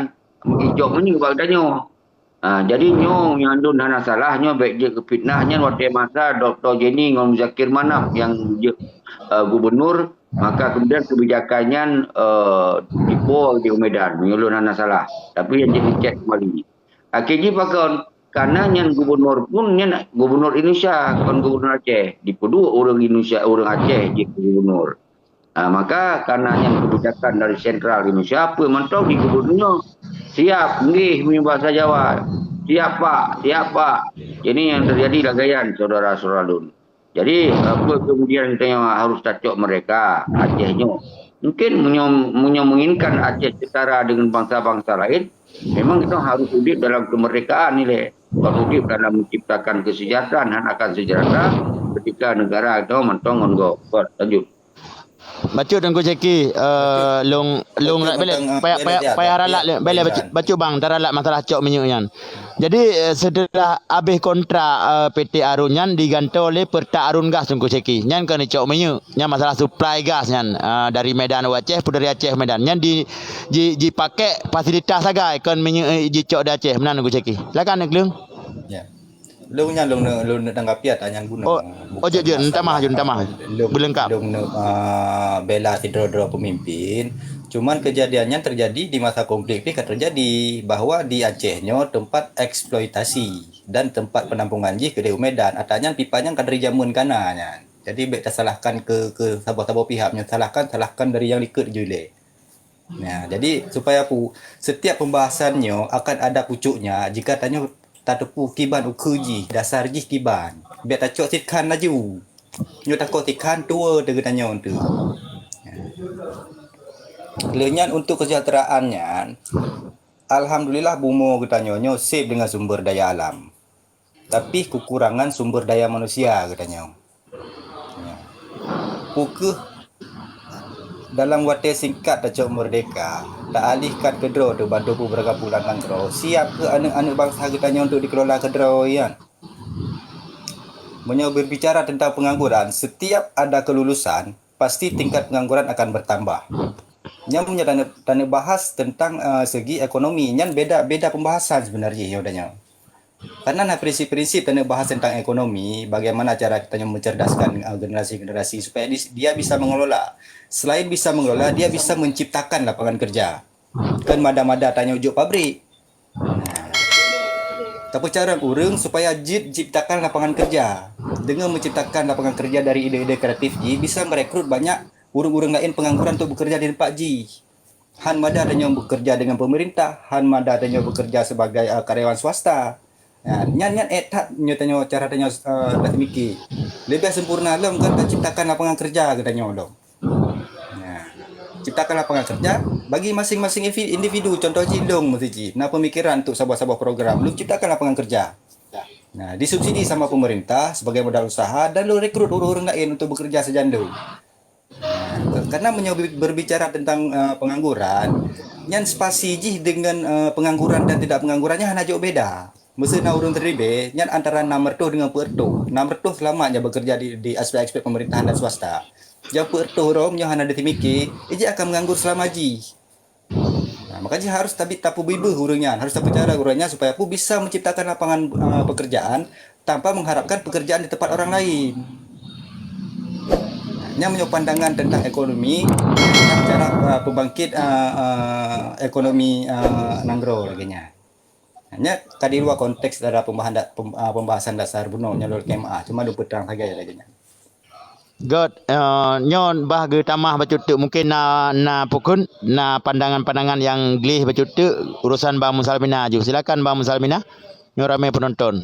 Ijok minyeuk bak geutanyoe. Ah, jadi nyoe nyang lôn hana salah, nyoe bèk jeuet keu fitnah. Nyan watèe masa Doktor Jenny ngon Muzakir Manaf nyang jeuet, eh, gubernur, maka kemudian kebijakan nyan, eh, dipo di Medan, meunyoe lôn hana salah. Tapi nyang jeuet dicek kembali. Akhé jih pakon? Karena nyan gubernur pun nyan gubernur Indonesia, kon gubernur Aceh. Dipeuduek ureueng Indonesia, ureueng Aceh jeuet keu gubernur. Ha, maka karena nyan kebijakan dari sentral Indonesia, peue mantong di gubernur nyoe, "Siap, nggih," meunyoe bahasa Jawa. "Siap, Pak, siap, Pak." Jadi nyang teujadi lagèe nyan, syedara-syedara lôn. Jadi, apa kemudian kita harus tacok mereka, Aceh nyoe? Mungkin meunyoe, meunyoe menginginkan Aceh setara dengan bangsa-bangsa lain, memang kita harus udép dalam kemerdekaan ni lé. Bukan udép dalam menciptakan kesejahteraan, hana akan sejahtera ketika negara kita mantong ngon gob. Lanjut. Bacut Teungku Syeki, eh, long long Bacut bele tentang, eh, payah bele payah dia, payah dia, ralat dia, bele dia. Bacut, bacut bang, taralat masalah cok minyeuk nyan. Jadi, eh, setelah habéh kontrak, eh, P T Arun nyan digantoe lé Perta Arun Gas Teungku Syeki. Nyan kon cok minyeuk. Nyan masalah supply gas nyan, eh, dari Medan u Aceh, pun dari Aceh Medan. Nyan di, di, dipakai fasilitas sagai, kon minyeuk, eh, jicok di Aceh, meunan Teungku Syeki. Silakan Teungku. Ya. Lôn nyan lôn neuk, lôn neuk tanggapi ata nyan bunoe. Oh, oh, jeuet, jeuet, entamah, jeuet, entamah. Lôn, beulengkap. Lôn neuk, ah, bela sidroe-droe pemimpin. Cuman kejadian nyan terjadi di masa konflik pih ka terjadi, bahwa di Aceh nyoe tempat eksploitasi dan tempat penampungan jih keudeh u Medan. Ata nyan pipa nyan ka dari jameun kana nyan. Jadi bék tasalahkan ke, ke saboh-saboh pihak, nyoe salahkan, salahkan dari nyang likot ju ilée. Nah, jadi supaya pu-, setiap pembahasan nyoe akan ada pucuknya jika tanyoe tateupeue kiban ukeue jih, dasar jih kiban. Bék tacok sikhan laju. Nyoe takot sikhan tuwoe teuh geutanyoe tu. Nah. Lheueh nyan untuk kesejahteraan nyan, alhamdulillah bumoe geutanyoe nyoe seb dengan sumber daya alam. Tapi kekurangan sumber daya manusia geutanyoe. Ya. Peu kheueh dalam watée singkat tacok meurdeka, ta-alihkan keudroe teubantu beberapa bulan nanggroe, siap keu aneuëk-aneuëk bansa geutanyoe untuk dikelola keudroe nyan. Meunyoe berbicara tentang pengangguran, setiap ada kelulusan, pasti tingkat pengangguran akan bertambah. Nyan meunyoe taneuk, taneuk bahas tentang, eh, segi ekonomi, nyan beda, beda pembahasan sebenarnya nyoe dan nyoe. Karena na prinsip-prinsip taneuk bahas tentang ekonomi, bagaimana cara kita mencerdaskan, eh, generasi-generasi supaya dis-, dia bisa mengelola. Selain bisa mengelola, dia bisa menciptakan lapangan kerja. Kan mada-mada tanyoe jok pabrik. Nah, tapeucarông ureuëng supaya jeuet ciptakan lapangan kerja. Dengan menciptakan lapangan kerja dari ide-ide kreatif jih, bisa merekrut banyak ureuëng-ureuëng laén pengangguran untuk bekerja di tempat jih. Han mada tanyoe bekerja dengan pemerintah, han mada tanyoe bekerja sebagai, eh, karyawan swasta. Nah, nyan, nyan ék that nyoe tanyoe cara tanyoe, eh, taseumike. Leubeh sempurna lom kan taciptakan lapangan kerja geutanyoe lom. Nah, ciptakan lapangan kerja bagi masing-masing invi-, individu. Contoh jih lôn meusti jih na pemikiran untuk saboh-saboh program. Lôn ciptakan lapangan kerja. Nah, disubsidi sama pemerintah sebagai modal usaha dan lôn rekrut ureuëng-ureuëng laén untuk bekerja sajan lôn. Nah, karena meunyoe bi-, berbicara tentang, eh, pengangguran, nyan spasi jih dengan, eh, pengangguran dan tidak penganggurannya hana jok beda. Meuseu na ureuëng teuribée, nyan antara nam reutôh dengan peuet reutôh. Nam reutôh seulamat nyang bekerja di, di aspek-aspek pemerintahan dan swasta. Nyang peuet reutôh rom nyoe hana diseumike, ijih akan menganggur seulama jih. Nah, maka jih harus tabi-, tapeubibeuh ureuëng nyan, harus tapeucara ureuëng nyan supaya pu bisa menciptakan lapangan, eh, pekerjaan tanpa mengharapkan pekerjaan di tempat orang lain. Nah, nyan meunyoe pandangan tentang ekonomi, tentang cara, eh, pembangkit, eh, eh, ekonomi, eh, nanggroe lagée nyan. Nyan ka di luwa konteks dara pembahan da-, pem-, ah, pembahasan dasar bunoe nyoe lôn K M A, cuma lôn peutrang sagai lagée nyan. Göt, eh, nyoe bah geutamah bacut teuk, mungkin na, na pukon, na pandangan-pandangan nyang gleh bacut teuk, urusan Bang Musalmina aju. Silakan Bang Musalmina, nyoe ramé penonton.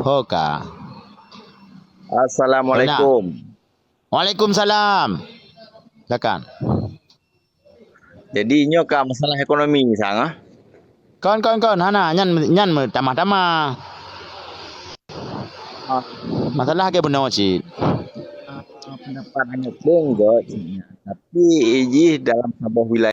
Ho ka. Assalamualaikum. Waalaikumsalam. Silakan. Jadi nyoe ka masalah ekonomi sang ah. Kon, kon, kon, hana, nyan, nyan meutamah-tamah. Ah. Masalah ke bunoe cit. Ah, pendapat hana pun göt. Tapi jih dalam saboh wilayah